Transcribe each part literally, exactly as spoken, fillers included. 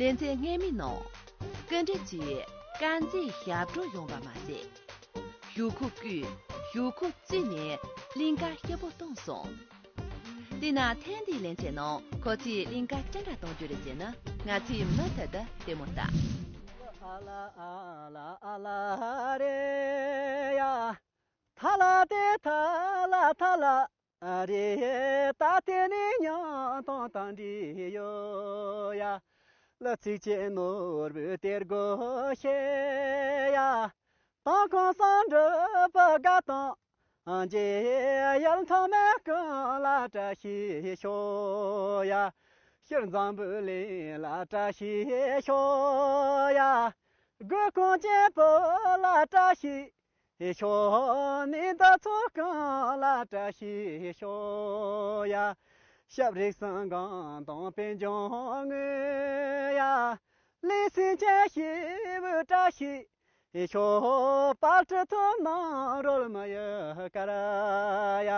ལེ་ཚན་སྔོན་མའི་ནང་། སྐུ་མགྲོན་གྱིས་དཀར་མཛེས་ཞབས་བྲོ་གཞུང་བ་མ་ཟད། ཞོག་ཁོག་བརྐོས། ཞོག་ཁོག་བཙུགས་ནས་གླིང་ག་སྐྱིད་པོ་བཏང་སོང་། དེས་ན་ཐེངས་འདིའི་ལེ་ཚན་ནང་ཁོ་ཚོས་གླིང་ག་ཅི་འདྲ་གཏོང་རྒྱུ་རེད་ཟེར་ན། ང་ཚོས་མུ་མཐུད་དུ་ལྟད་མོ་ལྟ། ཨ་ལ་ཨ་ལ་ཨ་ལ་རེད་ཡ། ཐ་ལ་ཏེ་ཐ་ལ་ཐ་ལ་རེད། ད་དེ་ནས་ཉང་སྟོང་དང་འདྲིས་ཡོད་ཡ། ལ་ཚིག་ཅན་ནོར་བུ་སྟེར་དགོས་ཤེས་ཡ། དང་ཁོང་སང་འགྲུབ་པ་དགའ་དང་། རྗེ་ཡལ་ཐོག་མའི་ཀུན་ལ་བཀྲ་ཤིས་ཤོག་ཡ། ཤར་འཛམ་བུ་གླིང་ལ་བཀྲ་ཤིས་ཤོག་ཡ། དགོས་གོང་ཅན་བོད་ལ་བཀྲ་ཤིས་ཤོག་ནི་ད་ཚོ་གང་ལ་བཀྲ་ཤིས་ཤོག་ཡ། ཞབས་རིགས་སང་གང་དང་པན་ལྗོང་ངུ་ཡ། ལི་སིང་ཅན་ཤི་བུ་བཀྲ་ཤིས་ཤོག་པར་ཁྲི་ཐུབ་ནང་རོལ་མ་ཡ་ཀ་ར་ཡ།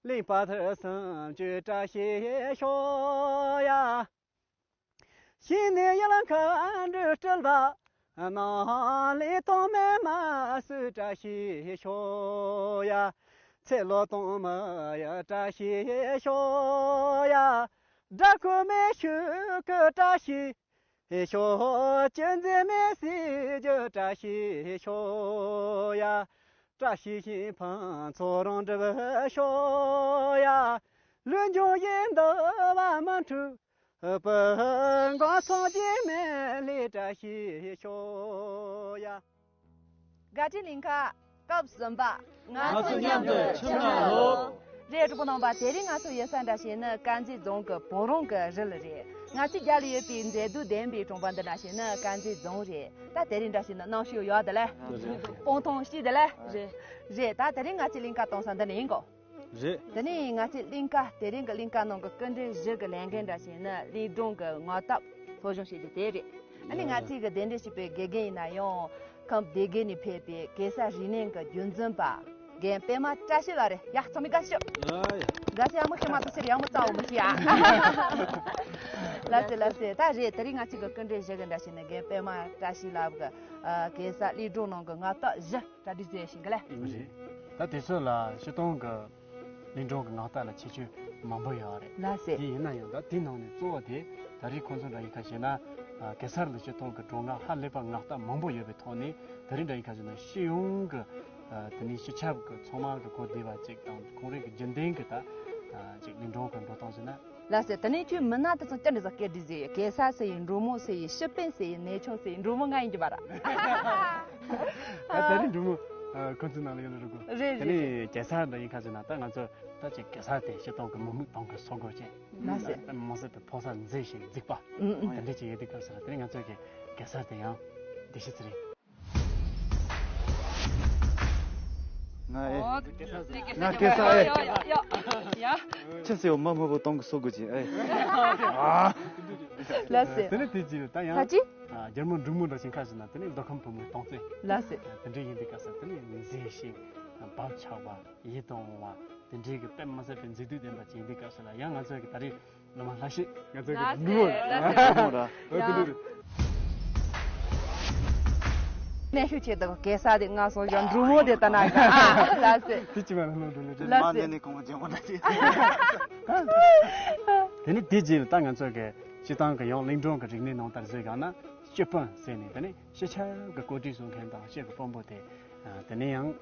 གླིང་པ་ཐུ་སུམ་ཅུ་བཀྲ་ཤིས་ཤོག་ཡ། ཤིང་ནས་ཡལ་མཁའ་འགྲོའི་སྤྲུལ་པ། ནང་ལས་ཐོག་མའི་མ་སུ་བཀྲ་ཤིས་ཤོག་ཡ། ཚེ་ལོ་སྟོང་མ་ཡ་བཀྲ་ཤིས་ཤོག་ཡ། དགྲ་ཁུ་མེ་ཤུ་ཀུ་བཀྲ་ཤིས་ཤོག་ཅི་མཛེས་མའི་སྲིད་རྒྱུ་བཀྲ་ཤིས་ཤོག་ཡ། བཀྲ་ཤིས་ཤིང་ཕང་ཚོ་རང་འགྲུབ་ཤོག་ཡ། ལུས་འབྱུང་ཡིན་འདུ་བ་མ་འཁྲུག་པ། གང་སོང་རྗེས་མེད་ལས་བཀྲ་ཤིས་ཤོག་ཡ། དགའ་སྤྲོའི་གླིང་ག་སྐབས་གསུམ་པ། ང་ཚོ་མཉམ་དུ་ཁྱིམ་ནང་ལོག་རེད། གྲོགས་པོ་རྣམ་པ། དེ་རིང་ང་ཚོ་ཡོད་ས་འདྲ་བྱས་ན་དཀར་མཛེས་རྫོང་གི་བོད་རང་གི་རི་ལ་རེད། ང་ཚོའི་རྒྱབ་ལ་ཡོད་པའི་མཛེས་སྡུག་ལྡན་པའི་གྲོང་པ་འདི་འདྲ་བྱས་ན་དཀར་མཛེས་རྫོང་རེད། ད་དེ་རིང་འདྲ་བྱས་ན་གནམ་གཤིས་ཡག་དེ་ལ། སྤང་ཐང་སྐྱིད་དེ་ལ། རེད། རེད། ད་དེ་རིང་ང་ཚོའི་གླིང་ག་གཏོང་ས་འདི་ནས་ཡིན་གོ་རེད། དེ་ནས་ང་ཚོའི་གླིང་ག་དེ་རིང་གི་གླིང་ག་ནང་གི་སྐུ་མགྲོན་བཞི་གི་ལས་འགན་འདྲ་བྱས་ན་གླིང་སྒྲུང་གི་ངག་ཐབས་སློབ་སྦྱོང་བྱེད་རྒྱུ་དེ་རེད། ཨ་ནི་ང་ཚོའི་གི་གདན་འདྲེན་ཞུས་པའི་དགེ་རྒན་ཡིན་ན་ཡང་ཁམས་སྡེ་དགེ་ནས་ཕེབས་པའི་གེ་སར་རིག་གནས་ཀྱི་རྒྱུན་འཛིན་པ་རྒན་པད་མ་བཀྲ་ཤིས་ལགས་རེད། ཡ་ཚང་མས་དགའ་བསུ་ཞུ། དགའ་བསུ་ཡག་མོ་ཁྱེད་མ་ཐུག་ཟེར་ཡག་མོ་རྩ་བོ་མི་ཤེས་ཨ། ལགས་སེ་ལགས་སེ། ད་རེད། དེ་རིང་ང་ཚོའི་གི་སྐུ་མགྲོན་བཞི་གི་འདྲ་བྱས་ན་རྒན་པད་མ་བཀྲ་ཤིས་ལགས་ཀྱི་གེ་སར་གླིང་སྒྲུང་ནང་གི་ངག་ཐབས་བཞི། གྲ་སྒྲིག་མཛད་ཤིང་གི་ལེ། རེད། ད་དུས་ཚོད་ལ་སྤྱིར་བཏང་གི་གླིང་སྒྲུང་གི་ངག་རྟགས་ལ་ཁྱད་ཆོས་མང་པོ་ཡོད་རེད། ལགས་སེ། དེ་ཡིན་ན་ཡང་ད་དེའི་ནང་ནས་གཙོ་བོ་དེ་ད་རེས་ཁོང་ཚོ་འདྲ་ཡིན་ཁ་ཤས་ན་གེ་སར་ལ་སྤྱིར་བཏང་གི་སྒྲུང་ངག་ཧ་ལས་པ་ངག་རྟགས་མང་པོ་ཡོད་པའི་ཐོག་ནས་ད་རེས་འདྲ་ཡིན་ཁ་ཤས་ན་སྤྱི་ཡོངས་ཀྱི་དེ་ནས་སྤྱི་ཁྱབ་ཀྱི་ཚང་མ་གི་གོ་བདེ་བ་ཅིག་དང་ཁོང་རང་གི་རྒྱུན་ལྡན་གྱི་ད་ཅིག་གླིང་སྒྲུང་གི་འགྲོ་སྟངས་ཟེར་ན། ལགས་སེ། དེ་ནས་ཁྱོད་མི་སྣ་དེ་ཚོ་ཅི་འདྲ་ཟིག་སྐད་སྒྲིག་ཟིག་ཡོད། གེ་སར་ཟེར་ཡིན། འབྲུག་མོ་ཟེར་ཡིན། ཤི་པན་ཟེར་ཡིན། ནེ་ཆུང་ཟེར་ཡིན། འབྲུག་མོ་ང་ཡིན་རྒྱུ་མ་རེད། ད་དེ་རིང་འབྲུག་མོ་ཁོང་ཚོའི་ནང་ལ་ཡོད་ན་རུ་གོ་རེད་རེད། དེ་ནས་གེ་སར་འདྲ་ཡིན་ཁ་ཟེར་ན་ད་ང་ཚོ་ད་ཅིག་གེ་སར་དེ་སྤྱིར་བཏང་གི་མི་མི་གཏོང་གི་སོ་གོ་ཅན། ལགས་སེ། མ་ཟད་པའི་ཕོ་གསར་མཛེས་ཤིང་རྫིག་པ། ཨུ་ཨུ། དེ་འདྲ་ཅིག་ཡོད་དུས་སྐབས་སུ་ལ་དེ་ནས་ང་ཚོ་གི་གེ་སར་དེ་ཡང་བདེ་སྐྱིད་ཚེ་རིང་། ང་ཨེ། ཨོ། ང་སྐད་ས་ཨེ། ཡ་ཡ་ཡ་ཡ། ཁྱེད་ཚོས་མ་མོ་བོ་གཏོང་གི་སོ་དགོས་ཀྱི་ཨེ། ཨ། ལགས་སེ། དེ་ནས་དེ་རྗེས་ད་ཡང་། ད་ཅི། ཨ། རྒྱལ་མོ་འབྲུག་མོ་འདྲ་ཞིག་ཁ་ཟེར་ན་དེ་ནས་མདོ་ཁམས་བུ་མོའི་སྟོང་རྩེ། ལགས་སེ། དེ་འདྲའི་ཡིན་དུས་སྐབས་སུ་དེ་ནས་མཛེས་ཤིང་བབ་ཆགས་པ་ཡིད་དུ་འོང་བ་དེ་འདྲའི་གི་དཔེ་མི་སྲིད་པའི་མཛེས་སྡུག་ལྡན་པ་ཅིག་ཡིན་དུས་སྐབས་སུ་ལ་ཡང་ང་ཚོ་གི་ད་རེས། ལ་མ་ལྷ་ཤེས་ང་ཚོ་གི་ལགས་འདུག་སེ། ལགས་སེ། འདུག་ར། ཨ། དེ་འདུག་རེད། གནས་ཤུགས་ཆེ་དང་གེ་སར་དེ་ང་སོང་ཡང་འབྲུག་མོ་དེ་ལྟ་ན་ཡང་། ཨ། ལགས་སེ། དེ་ཅི་མ་ལ་ལོ་འགྲོ་ལེ། ལགས་སེ། མ་ནས་ནས་གོང་མ་ཇེ་མོ་འདྲ་ཅིག་དེ་ནི་དེ་རྗེས་ད་ང་ཚོ་གི་སྤྱི་བཏང་གི་ཡང་གླིང་སྒྲུང་གི་རིག་གནས་ནང་ལྟར་གཟིགས་ཡང་ན་སྤྱི་དཔོན་ཟེར་ནས་དེ་ནི་སྤྱི་ཁྱབ་ཀྱི་བཀོད་སྒྲིག་བཟོ་མཁན་དང་སྤྱི་གི་དཔོན་པོ་དེ། ཨ། དེ་ནི་ཡང་།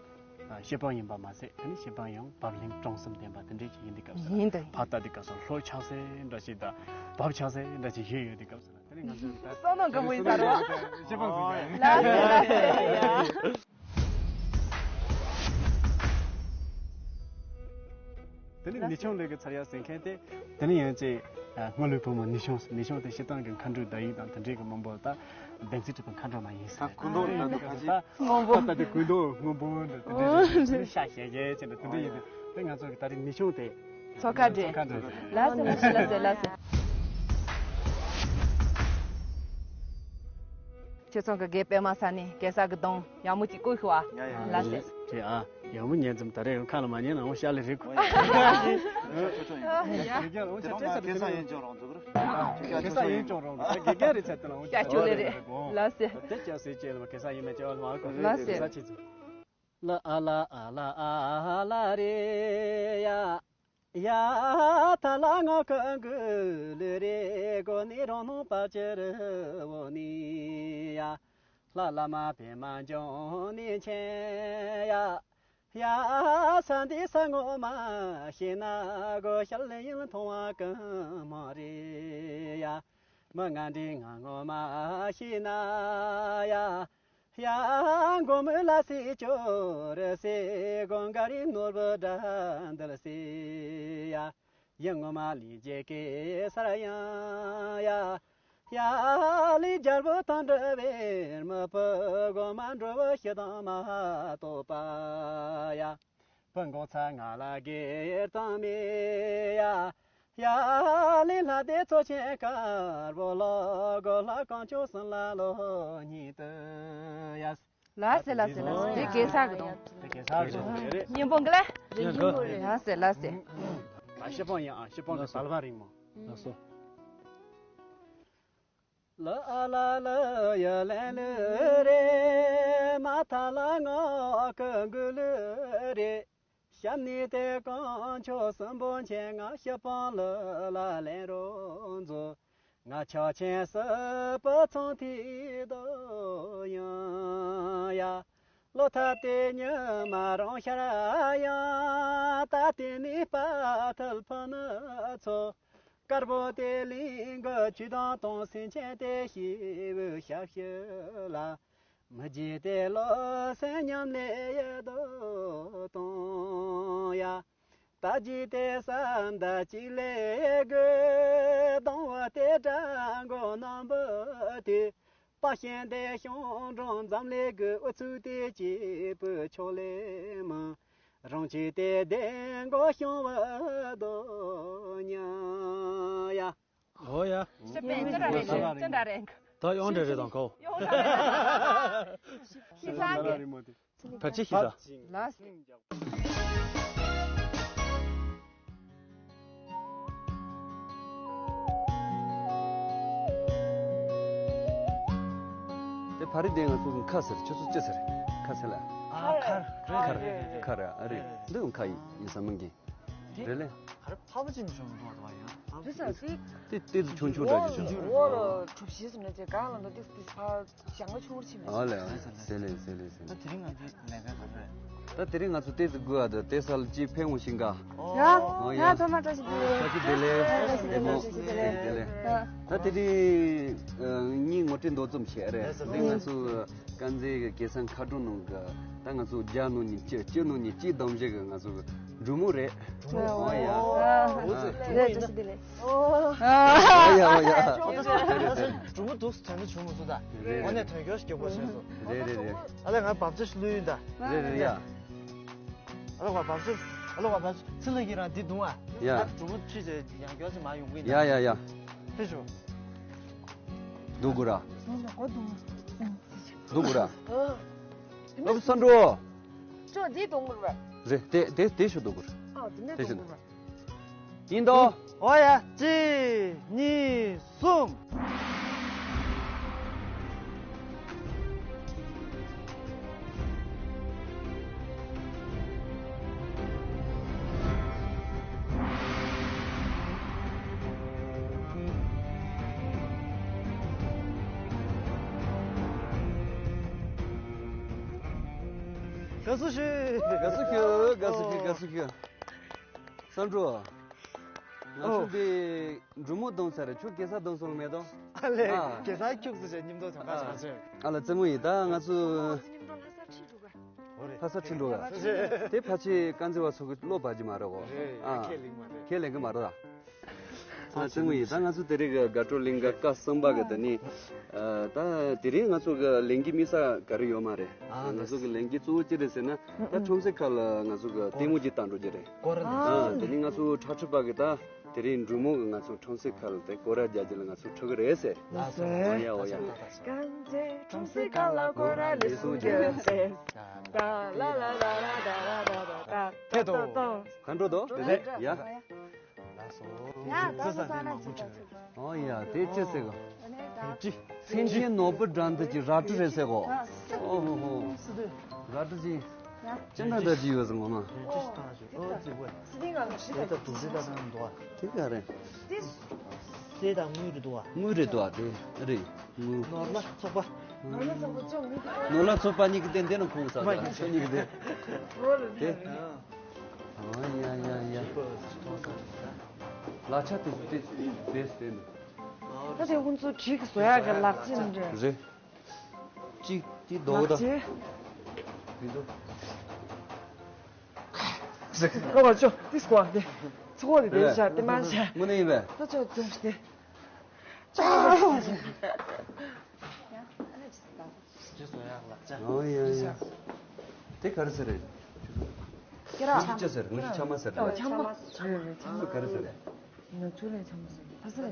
ཨ། སྤྱི་དཔོན་ཡིན་པ་མ་ཟད་དེ་ནི་སྤྱི་དཔོན་ཡང་བབ་བརླིང་གྲོང་གསུམ་ལྡན་པ་དེ་འདྲས་ཅིག་ཡིན་དུས་སྐབས་སུ་ཡིན་དུས། ཕར་ལྟ་དུས་སྐབས་སུ་ལྷོ་ཆགས་སེ་འདྲ་ཞིག་དང་བབ་ཆགས་སེ་འདྲ་ཞིག་ཡོད་ཡོད་དུས་སྐབས་སུ་ལ་དེ་ནི་ང་ཚོས་ད་བསམ་མནོ་དགའ་པོ་ཡིན་ས་རེད་བ། སྤྱི་དཔོན་ཟེར་གྱི་ཡ། ལགས་སེ་ལགས་སེ་ཡ། དེ་ནི་ནེའུ་ཆུང་ལགས་ཀྱི་ཚར་ཡ་ཟེར་མཁན་དེ། དེ་ནི་ཡང་ཅིག་ཨ། སྔོན་ལུས་བུ་མོ་ནེའུ་ཆུང་། ནེའུ་ཆུང་དེ་སྤྱིར་བཏང་གི་མཁའ་འགྲོའི་བརྡ་ཡིག་དང་དེ་འདྲའི་གི་མང་པོ་ད་བདེན་ཚིག་གྲུབ་པའི་མཁའ་འགྲོ་མ་ཡིན་ཟེར། ད་སྐུ་མདོག་ད་ད་ད་ད་སྔོན་པོ། ད་ད་དེ་སྐུ་མདོག་སྔོན་པོ་འདྲ་དེ་འདྲའི་རེད། ཤ་ཞེ་རྒྱས་ཅན་འདྲ་དེ་འདྲ་ཡིན་དུས་དེ་ང་ཚོ་གི་ད་རེས་ནེའུ་ཆུང་དེ་མཚོ་ཁ་འདྲ། མཚོ་ཁ་འདྲ། ལགས་སེ་ལགས་སེ་ལགས་སེ། ཁྱེད་ཚང་གི་དགེ་པད་མ་ས་ནས་གེ་སར་གི་གདོང་ཡག་མོ་ཅིག་བཀོད་ཤོག་ཨ། ཡ་ཡ། ལགས་སེ། དེ་ཨ་ཡག་མོ་ཉན་ཙམ་ད་རེས་ཁ་ལ་མ་ཉན་ན་འོ་ཤ་ལེ་རེད་གོ། ཡ་ཡ། ཡ་ཡ། དེ་ག་ལ་འོ་ཤ་སྤྲད་ས་དེ་གེ་སར་ཡིན་ཅོག་རོང་ཚོ་གི་རེད། གེ་སར་ཡིན་ཅོག་རོང་གི་དགེ་རྒན་རེད་ཚད་དེ་ལ་འོ་ཤ་ཅོག་ལེ་རེད། ལགས་སེ། དེ་ཅག་སེ་ཅེ་ལ་གེ་སར་ཡིན་མེད་ཅེ་བ་ལ་མ་གོ། ལགས་སེ། གེ་སར་ཆེ་ཚོ། ལ་ཨ་ལ་ཨ་ལ་ཨ་ལ་རེད་ཡ། ཡ་ཐ་ལ་ངོ་ཁ་འགུལ་རེ་གོ་ནི་རོ་ནོ་པ་ཅེ་རི་བོ་ནི་ཡ། ལྷ་བླ་མ་བི་མ་འབྱུང་གནས་ཆེན་ཡ། ཡ་ས་འདི་ས་ངོ་མ་ཤེས་ན་གོ་ཤལ་ཡིན་མཐོང་བ་གང་མ་རེད་ཡ། མི་ང་འདྲི་ང་ངོ་མ་ཤེས་ན་ཡ། ཡ་མགོ་མི་ལ་སི་ཅོ་རི་སི་གོང་ག་རི་ནོར་བུ་དགྲ་འདུལ་སི་ཡ། ཡ་ངོ་མ་ལི་ཇེ་ཀེ་སར་ཡང་ཡ། ཡ་ལི་རྒྱལ་པོ་དང་འདྲ་བའི་མི་བུ་གོ་མ་འགྲོ་བོ་ཤི་དང་མ་གཏོགས་པ་ཡ། བུ་འགོ་ཚ་ང་ལ་སྒེར་དང་མེ་ཡ། ཡ་ལི་ལྷ་སྡེ་ཚོ་ཆེན་དཀར་པོ་ལོ་གོ་ལྷ་གང་ཆོག་སུན་ལ་ལོ་ཉིད་དུ་ཡ། ལ་སེ་ལ་སེ་ལ་སེ། དེ་གེ་སར་གི་དོང་། དེ་གེ་སར་གི་དོང་རེད། སྙིང་པོ་གི་ལ། རེད་སྙིང་པོ་རེད། ལ་སེ་ལ་སེ། ཨ་ཤི་པང་ཡ་ཨ་ཤི་པང་གི་སལ་བ་རིང་མོ། ལགས་སོ། ལ་ཨ་ལ་ལ་ཡ་ལན་ལུ་རེ་མ་ཐ་ལ་ངོ་ཀུ་གུ་ལུ་རེ། ཞབས་ནི་དེ་གང་ཆོག་སུན་པོ་ཆེ་ང་ཤི་པང་ལུ་ལ་ལན་རོ་མཛོ། ང་ཆ་ཆེན་སི་པ་ཚང་ཐི་དོ་ཡང་ཡ། ལོ་ཐ་དེ་ཉི་མ་རང་ཤར་ཡང་ད་དེ་ནི་པ་ཐལ་ཕ་ནི་ཚོ། དཀར་པོ་དེ་གླིང་གི་ཆུ་དང་དོང་སེང་ཆེན་དེ་ཤི་བོའི་ཞབས་ཤི་ལ། མི་རྗེ་དེ་ལོ་སེ་ཉམས་ལེ་ཡེ་དོ་དོང་ཡ། ད་རྗེ་དེ་ས་མདའ་གཅིག་ལས་དགོས། སྡོང་བོ་དེ་དྲ་མགོ་རྣམ་པ་དེ། པ་ཤེན་དེ་ཤོང་འབྲོང་འཛམ་ལས་དགོས། ཨུ་ཚུགས་དེ་སྐྱེས་བུ་ཆོག་ལས་མང་། རང་ཆེ་དེ་དེ་མགོ་ཤོང་བ་དོ་ཉ་ཡ། ཨོ་ཡ། ཤི་པན་ཅི་འདྲ་རེད་ཅི་འདྲ་རེད། ད་ཡོང་འདྲ་རེད་དང་གོ། ཡོང་འདྲ་རེད། ཤི་ས་གི། ཕར་ཆེ་ཤི་ས། ལ། དེ་ཕ་རི་དེ་ང་ཚོ་གི་ཁ་ཟེར་ཁྱོད་ཚོ་ཅི་ཟེར་ཁ་ཟེར་ལ། ཨ་ཁར་ཁར་ཁར་ཨ་རེད། འདི་ཁ་ཡིན་ཡིན་ས་མིན་གི། རེད་ལེ། ཧར་ཕ་བ་ཅིན་ཆུང་ཆུང་བ་ཡང་། དེ་ས་སི། དེ་དེ་ཚོ་ཆུང་ཆུང་འདྲ་ཅིག་ཆུང་ཆུང་། འོ་ལ་གྲུབ་གཞི་སུ་ན་ཅེ་གང་ལ་འདོ་ཏིག་ཏིག་ཕ་ཞང་ག་ཆུང་རུ་ཕྱིན་མེད། ཨ་ལེ་ཨ་ལེ་ཟེ་ལེ་ཟེ་ལེ་ཟེ་ལེ། ད་དེ་རིང་ང་ཚོའི་ལས་ཀ་ག་རེ་རེད། ད་དེ་རིང་ང་ཚོ་ཏེ་ཙི་དགོས་ཨ་ད་ཏེ་ས་ལ་ཅི་ཕན་འོང་ཤིང་ག་ཡ། ཨོ་ཡ། ཡ་ཐོག་མ་བཀྲ་ཤིས་བདེ་ལེགས། བཀྲ་ཤིས་བདེ་ལེགས། བདེ་མོ། བཀྲ་ཤིས་བདེ་ལེགས། ད་དེ་རིང་ངའི་ངོ་སྤྲོད་མདོ་ཙམ་བྱས་རེད། དེ་ང་ཚོ་དཀར་མཛེས་ཀྱི་སྐལ་བཟང་མཁའ་འགྲོ་ནང་གི་ད་ང་ཚོ་རྒྱ་ནང་ནས་སྤྱི་སྤྱི་ནང་ནས་སྤྱི་བསྡོམས་བྱས་ཀྱི་ང་ཚོ་གི་འབྲུག་མོ་རེད། ཨོ་ཡ། ཨོ་ཡ། ཨོ་ཡ་ཨོ་ཡ། འབྲུག་མོ་འདུག་དྲན་ནས་བྱུང་མི་འདུག་ད། རེད་རེད། འོ་ནས་དོན་སྐྱོར་སྐྱོ་པོ་བྱས་སོང་། རེད་རེད་རེད། ཨ་ལས་ང་བབ་ཅི་ལུས་ཡིན་ད། རེད་རེད་ཡ། ཨ་ལ་བ་བབ་ཅི། ཨ་ལ་བ་བབ་ཅི་ཚི་ལ་གི་རང་འདི་འདུག་ཨ། ཡ། ད་གྲུ་མོ་ཁྲི་ཟེར་ཡང་སྐྱོར་ཅི་མ་ཡོང་གི་ཡིན་ད། ཡ་ཡ་ཡ། ཕེ་ཞུ། འདུག་གུ་ར། འདུག་གུ་ར། ཨ། ཨ་བུ་ས་འགྲོ། ཅོ་འདི་གཏོང་དགོས་རེད་པ། རེད་དེ་དེ་དེ་ཞུ་འདུག་གུ་ར། ཨ་དེ་ནས་དེ་ཞུ་གཏོང་དགོས་རེད། ཡིན་དོ། ཨོ་ཡ། གཅིག་གཉིས། གསུམ། དགའ་བསུ་ཞུ། དགའ་བསུ་ཞུ། དགའ་བསུ་ཞུ། དགའ་བསུ་ཞུ། ས་འགྲོ། ང་ཨོ། ཚོ་འདི་འབྲུག་མོ་བརྡུངས་ཚར། ཁྱོད་གེ་སར་བརྡུངས་སོང་མེད་དོ། ཨ་ལས། ཨ། གེ་སར་ཁྱུག་ཙམ་བྱས་མཉམ་དུ་གྱོང་ཁ་ཆག་ཆོད། ཨ་ལ་རྩེད་མོ་ཡིན་ད་ང་ཚོ། མཉམ་དུ་ལྷ་སར་ཁྲིད་འགྲོ་ག་ཨོ་རེད། ལྷ་སར་ཁྲིད་འགྲོ་ག་དེ་ཕལ་ཆེར་དཀར་མཛེས་བ་ཚོ་གི་བློ་བབ་ཀྱི་མ་རེད་གོ་རེད། ཨ། ཁས་ལེན་མ་རེད། ཁས་ལེན་གི་མ་རེད་ད། ཨ་རྩེད་མོ་ཡིན་ད་ང་ཚོ་དེ་རིང་གི་དགའ་སྤྲོ་གླིང་ག་སྐབས་གསུམ་པ་གི་དེ་ནི། ཨ། ད་དེ་རིང་ང་ཚོ་གི་ལས་འགུལ་དམིགས་ས་ག་རེ་ཡོད་མ་རེད། ཨ། ང་ཚོ་གི་ལས་འགུལ་གཙོ་བོ་ཅི་རེད་ཟེར་ན། ད་ཁྲོམ་གཟིགས་ཁག་ལ་ང་ཚོ་གི་ལྟད་མོ་ཅིག་བལྟ་འགྲོ་རྒྱུ་རེད། ཨ། དེ་ནི་ང་ཚོ་ཁྲ་ཁྲིག་པ་གི་ད། དེ་རིང་འབྲུག་མོ་གིས་ང་ཚོ་ཁྲོམ་སའི་ཁ་ལ་དེ་སྐོར་ར་རྒྱག་རྒྱུ་ལ་ང་ཚོ་འགྲོ་གི་རེད་ཟེར། ལགས་སོ། ཨོ་ཡ་ཨོ་ཡ། གང་ཚེ་ཁྲོམ་སའི་ཁ་ལ་སྐོར་ར་ལེགས་སོང་རྒྱལ་ཟེར། ད་ལ་ལ་ལ་ལ་ད་ད་ད་ད་ད་ད་ད། ག་འགྲོ་དོ། རེད་ཡ། ལགས་སོ། ཡ་ད་ད་ད་ད་ད་ད། ཨོ་ཡ་དེ་ཅི་ཟེར་གོ། ཅི། སེམས་ཅན་ནོར་བུ་འདྲ་འདི་ཅི་རལ་གྲི་རེད་ཟེར་གོ། ཨོ་ཧོ་ཧོ། རལ་གྲི་ཅི། ཅི་འདྲ་འདྲ་ཅི་ཡོད་ཟེར་ངོ་མ། དེ་ད་དུ་ཟེ་ད་ནང་འདུག་ཨ། དེ་ག་རེད། སེ་དང་དངུལ་རེད་འདུག་ཨ། དངུལ་རེད་འདུག་ཨ་དེ་རེད་དངུལ། ནོར་ལྷ་ཚོགས་པ། ནོར་ལྷ་ཚོགས་པ་ཅོ་མི་དེ། ནོར་ལྷ་ཚོགས་པ་གཉིས་ཀྱི་དེ་འདི་ནང་ཁོང་ས་ད་ཁྱོད་གཉིས་ཀྱི་དེ། དེ། ཨ་ཡ་ཡ་ཡ། ལག་ཆ་དེ་དེ་དེ་དེ་ནི། ད་དེ་ཁོང་ཚོ་བྲིས་ཀྱི་བཟོ་ཡག་གི་ལག་རྗེས་འདྲ། རེད། གཅིག་དེ་རྡོག་ད། ལག་རྗེས། དེ་ཚོ། ཨོ་བར་ཅོ་དེ་སྐོར་དེ། ཚོགས་དེ་དེ་བཞག་དེ་མ་བཞག་དངོས་གནས་ཡིན་པས། ད་ཅོ་ཅོ་དེ། ཅོ། ཅི་བཟོ་ཡག་ལག་ཆ། ཨོ་ཡ་ཡ། དེ་ག་རེ་ཟེར་རེད། ཀེ་ར། ངོ་ཤེས་ཅི་ཟེར། ངོ་ཤེས་ཆ་མ་ཟེར་རེད། ཨོ་ཆ་མ། རེད་རེད་ཆ་མ། དེ་ག་རེ་ཟེར་རེད། ནག་ཆུ་ལ་ཆ་མ་ཟེར། ལྷ་ས་ལ་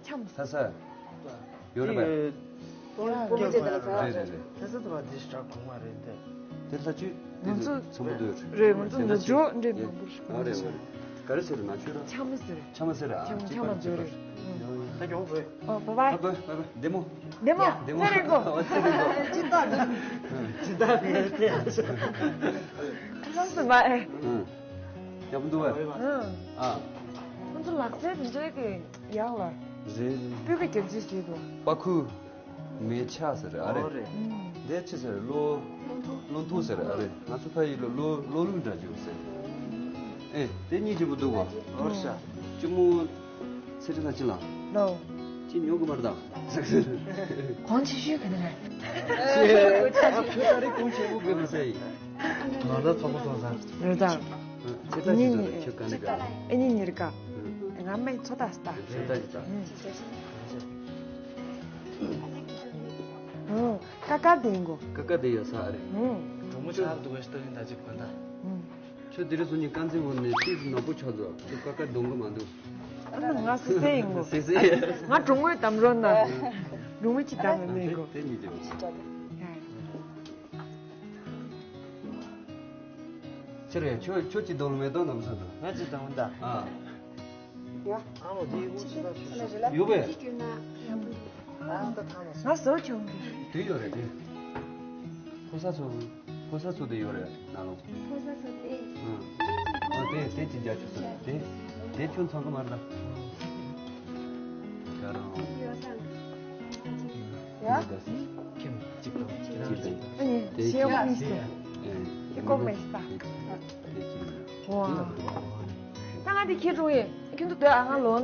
ཆ་མ་ཟེར། ལྷ་ས། ཡོད་རེད་པས། ཡ་རེད་རེད་རེད། ལྷ་ས་དུ་བ་འདི་ཞག་གོང་མ་རེད་དེ། དེ་ལྷ་ཆུ་དེ་ང་ཚོ་ཚོ་མོ་འདུག་རེད། ང་ཚོ་ནག་ཆུ་འདྲེ་མང་པོ་ཞིག་ཨ་རེད་རེད། ག་རེ་ཟེར་ནག་ཆུ་ར། ཆ་མ་ཟེར། ཆ་མ་ཟེར་ར། ཆ་མ་ཆ་མ་ཟེར་རེད། ད་ཡོང་བས། ཨོ་བྷའི་བྷའི། བྷའི་བྷའི། བདེ་མོ། བདེ་མོ། བདེ་མོ། ཚེ་རིང་གོ། ཨོ་ཚེ་རིང་གོ། ཅི་ལྟ་འདི། ཅི་ལྟ་འདི། ཁ་སང་སུ་མ་ཨེ། ཡག་པོ་འདུག་བས། ཨ། ཁོང་ཚོ་ལག་རྩལ་དེ་འདྲའི་གི་ཡག་ལ། རེད། སྤུས་ཀ་རྒྱབ་ཅིག་བྱེད་དོ། པ་ཁུ། མེ་ཆ་ཟེར་ཨ་རེད། ཨོ་རེད། འདས་ཆི་ཟེར་ལོ། ལོ་ཐུ་ཟེར་ཨ་རེད། ང་ཚོ་ཕ་ཡུལ་ལ་ལོ་ལོ་ལུག་འདྲ་བྱུང་ཟེར། ཨེ་དེ་གཉིས་ཅི་པོ་འདུག་གོ། ཨོ་ཤ། ཅི་མོ། ཚེ་ཁྲི་ལ་ཅི་ལ། ལོ། ཅི་ཉོ་གི་མར་དང་། གོང་ཆེ་ཤོས་ག་ནས་རེད། ཁྱོད་ད་རེས་གོང་ཆེ་བོ་གི་མི་ཟེར་ཡིན། ང་ལ་ཚོགས་པ་ཚོགས་ས། རེད་ད། ཚེ་ད་ཅི་ཟེར་ཁྱོད་ག་ནས་ག། ཨེ་ཉིན་ཉིན་རེ་ཀ་ང་མའི་ཚོ་ད་སྟ། ཚེ་ད་ཅི་ད། ཀ་ཀ་དེ་ཡིན་གོ། ཀ་ཀ་དེ་ཡོད་ས་རེད། གྲོགས་མོ་ཆགས་འདུག་བས་ལྟ་ཡིན་ད་ཅིག་གོན་ད། ཁྱོད་དེ་རིང་སང་ཉིན་དཀར་མཛེས་འོང་ནས་ཏིས་ནག་པོ་ཆགས་འདུག་ཁྱོད་ཀ་ཀ་གདོང་གི་མ་འདུག་ཨ་ནི་ང་སི་སེ་ཡིན་གོ། སི་སེ། ང་གྲོགས་མོའི་གཏམ་རོགས་ན། གྲོགས་མོ་ཅི་གཏམ་ལ་མེད་གོ། དེ་ཉིད་དེ། ཅི་རེད། ཁྱོད་ཁྱོད་ཀྱི་གདོང་ལ་མེ་ཏོག་ནམ་ས་འདུག་ང་ཅི་གཏམ་ད། ཨ། ཡོད་པས། ང་བཟོ་བྱུང་གི། དེ་ཡོད་རེད་དེ། ཕོ་གསར་ཚོ། ཕོ་གསར་ཚོ་དེ་ཡོད་རེད་ནང་ལོགས། ཕོ་གསར་ཚོ་དེ། ཨ་དེ་དེ་ཅི་རྒྱ་ཆུ་ཚོད་དེ། དེ་ཁྱོད་ཚང་གི་མ་རེད་ད། ཡ། ཁྱིམ་གཅིག་དང་ཁྱིམ་གཅིག་དང་། ཨ་ནི་དེ་ཤེས་བ་ཨ་ནི་ཤེས། ཁྱི་ཀོ་མེ་ཤི་ད། ཝ། ད་ང་དེ་ཁྱི་རུ་ཡིན། ཁྱི་འདུག་དེ་ཨ་ང་ལོ་ན།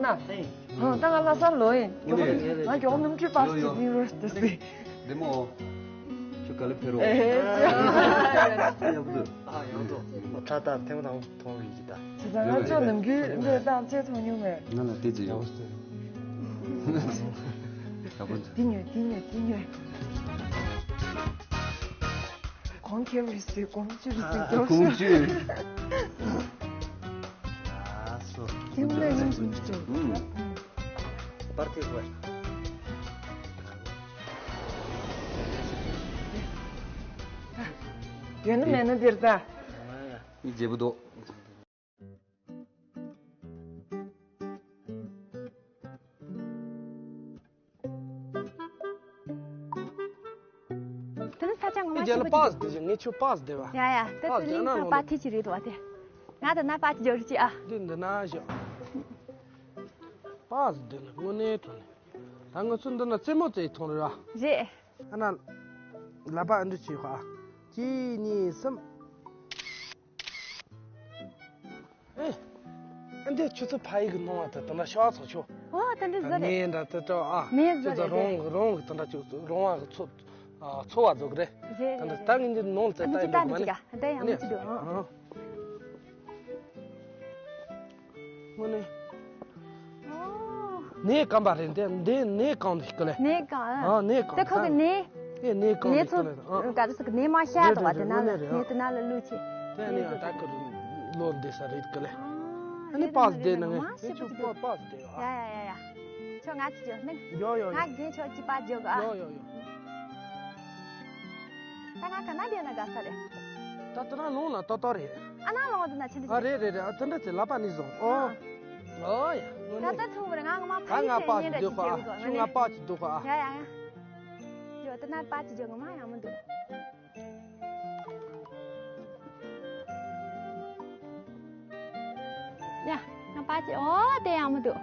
ཧང་ད་ང་ལྷ་སར་ལོ་ཡིན། ང་མགྱོགས་ནམ་ཁྲི་པར་སི་ཏིང་རོ་སི་ཏི་སི། བདེ་མོ། ཁྱོད་ག་ལེ་ཕེ་རོ། ཨེ་ཡག་པོ་འདུག་ཨ་ཡག་པོ་འདུག་ཁྲ་ད་ཐེངས་མ་དང་མཐོང་བའི་ཡིད་ད། བྱས་ཙང་ང་ཚོ་ནམ་རྒྱུན་འདི་བཏང་བྱས་མཐོང་མྱོང་མེད། ང་ལ་དེ་ཅི་ཡོད། ཡག་པོ་འདུག་དེ་ཉོས་དེ་ཉོས་དེ་ཉོས། གོང་ཁེ་རུ་སི་གོང་ཅུ་རུ་སི་གོང་ཅུ། ཨ་སོ། དེ་མོ་ལས་ཉུང་སུ་མི་སྤྲོད། པར་ཐེག་པར། ཡོད་ན་མེད་ན་འདིར་ད། ཨ་ཡ། མི་བརྗེ་པོ་འདུག་དེ་ནི་ས་ཆ་ངོ་མ་ཨེ་རྒྱལ་ལ་ཞིག་པ་པགས་དེ་བཞིན་ངས་ཁྱོད་པགས་དེ་བ། ཡ་ཡ་ད་པགས་ཚོ་རྒྱ་གླིང་ནག་ཚོ་ལོ་པ་ལ་ཐི་ཅི་རེད་དོ་དེ། ང་དེ་ན་པགས་ཅི་འཇོག་རི་ཅི་ཨ། འདི་འདི་ན་བཞག་པགས་དེ་ནི་དངོས་གནས་དྲང་ནས། ད་ང་ཚོ་འདི་ན་རྩེད་མོ་རྩེ་ཐོང་རེད་བ། རེད། ཨ་ན། ལབ་པ་ཨ་འདྲ་བྱེད་ཁ། གཅིག་གཉིས་གསུམ། ཨེ། ཨ་འདི་ཁྱོད་ཚོ་ཕ་ཡི་གི་ནང་བ་དེ་དེ་འདྲ་ཤ་ཚོ་ཆོ། ཨོ་ད་འདི་ཟ་རེད། ངས་འདྲ་དེ་འདྲ་ཨ། མེད་ཟ་ཁྱོད་ཚོ་རེད་རོང་གི་རོང་གི་དེ་འདྲ་ཅིག་རོང་བ་གི་ཚོ། ཨ་ཚོ་བ་ཟོ་གི་རེད། རེད་ད་རེད་འདི་ད་རེད། ངས་འདི་ནང་ལ་ཨ་ནི་ཅི་ལྟ་ཡིན་ད་འདི་ཅི་ག་ད་ཡང་མི་ཅི་འདུག་ཨ། དངོས་གནས། ཨོ། ནས་སྐམ་པ་རེད་འདི་འདི་ནས་གང་འདུག་གི་ལེ། ནས་གང་། ཨ་ནས་གང་། དེ་ཁོ་གི་ནས། ཨེ་ནས་གང་ནས་འདུག་ཚོ་གི་ལེ། ཨ། ག་རེ་ཟེར་གི་ནས་མ་ཤ་དོ་བ་དེ་ན་ལ་ནས་དེ་ན་ལ་ལུས་ཆེ། དེ་ནས་ཡང་ད་གི་ལོ་འདི་ས་རེད་གི་ལེ། ཨ། ཨ་ནི་པཱ་སི་བསྡད་ན་ངས་ངས་ཁྱོད་པཱ་པཱ་སི་བསྡད་ཡ་ཡ་ཡ་ཡ། ཁྱོད་ང་ཅི་བྱོས་ནི། ཡོ་ཡོ་ཡོ། ང་རྒན་ཁྱོད་ཅི་པཱ་བྱོས་ག་ཨ། ཡོ་ཡོ་ཡོ། ད་ང་ག་ན་བསྡད་ན་དགའ་ས་རེད། ད་ད་ན་ལོང་ལ་ཏོ་ཏོ་རེད། ཨ་ན་ལོང་དེ་ན་ཆི་འདྲ་ཨ་རེད་རེད་རེད། ཨ་དེ་འདྲ་ཚེ་ལ་པ་ནི་བཟུང་ཨོ། ཨོ་ཡ། ད་ད་ཐུག་བར་ང་ང་མ་ཕ་ཡི་ད་ང་པཱ་སི་སྡོད་ག་ཨ། ཁྱོད་ང་པཱ་སི་སྡོད་ག་ཨ། ཡ་ཡ་ཡ། ཡོ་ད་ན་པཱ་སི་བྱོས་ང་མ་ཡང་མི་འདུག་ཡ། ང་པཱ་སི་ཨོ་དེ་ཡང་མི་འདུག་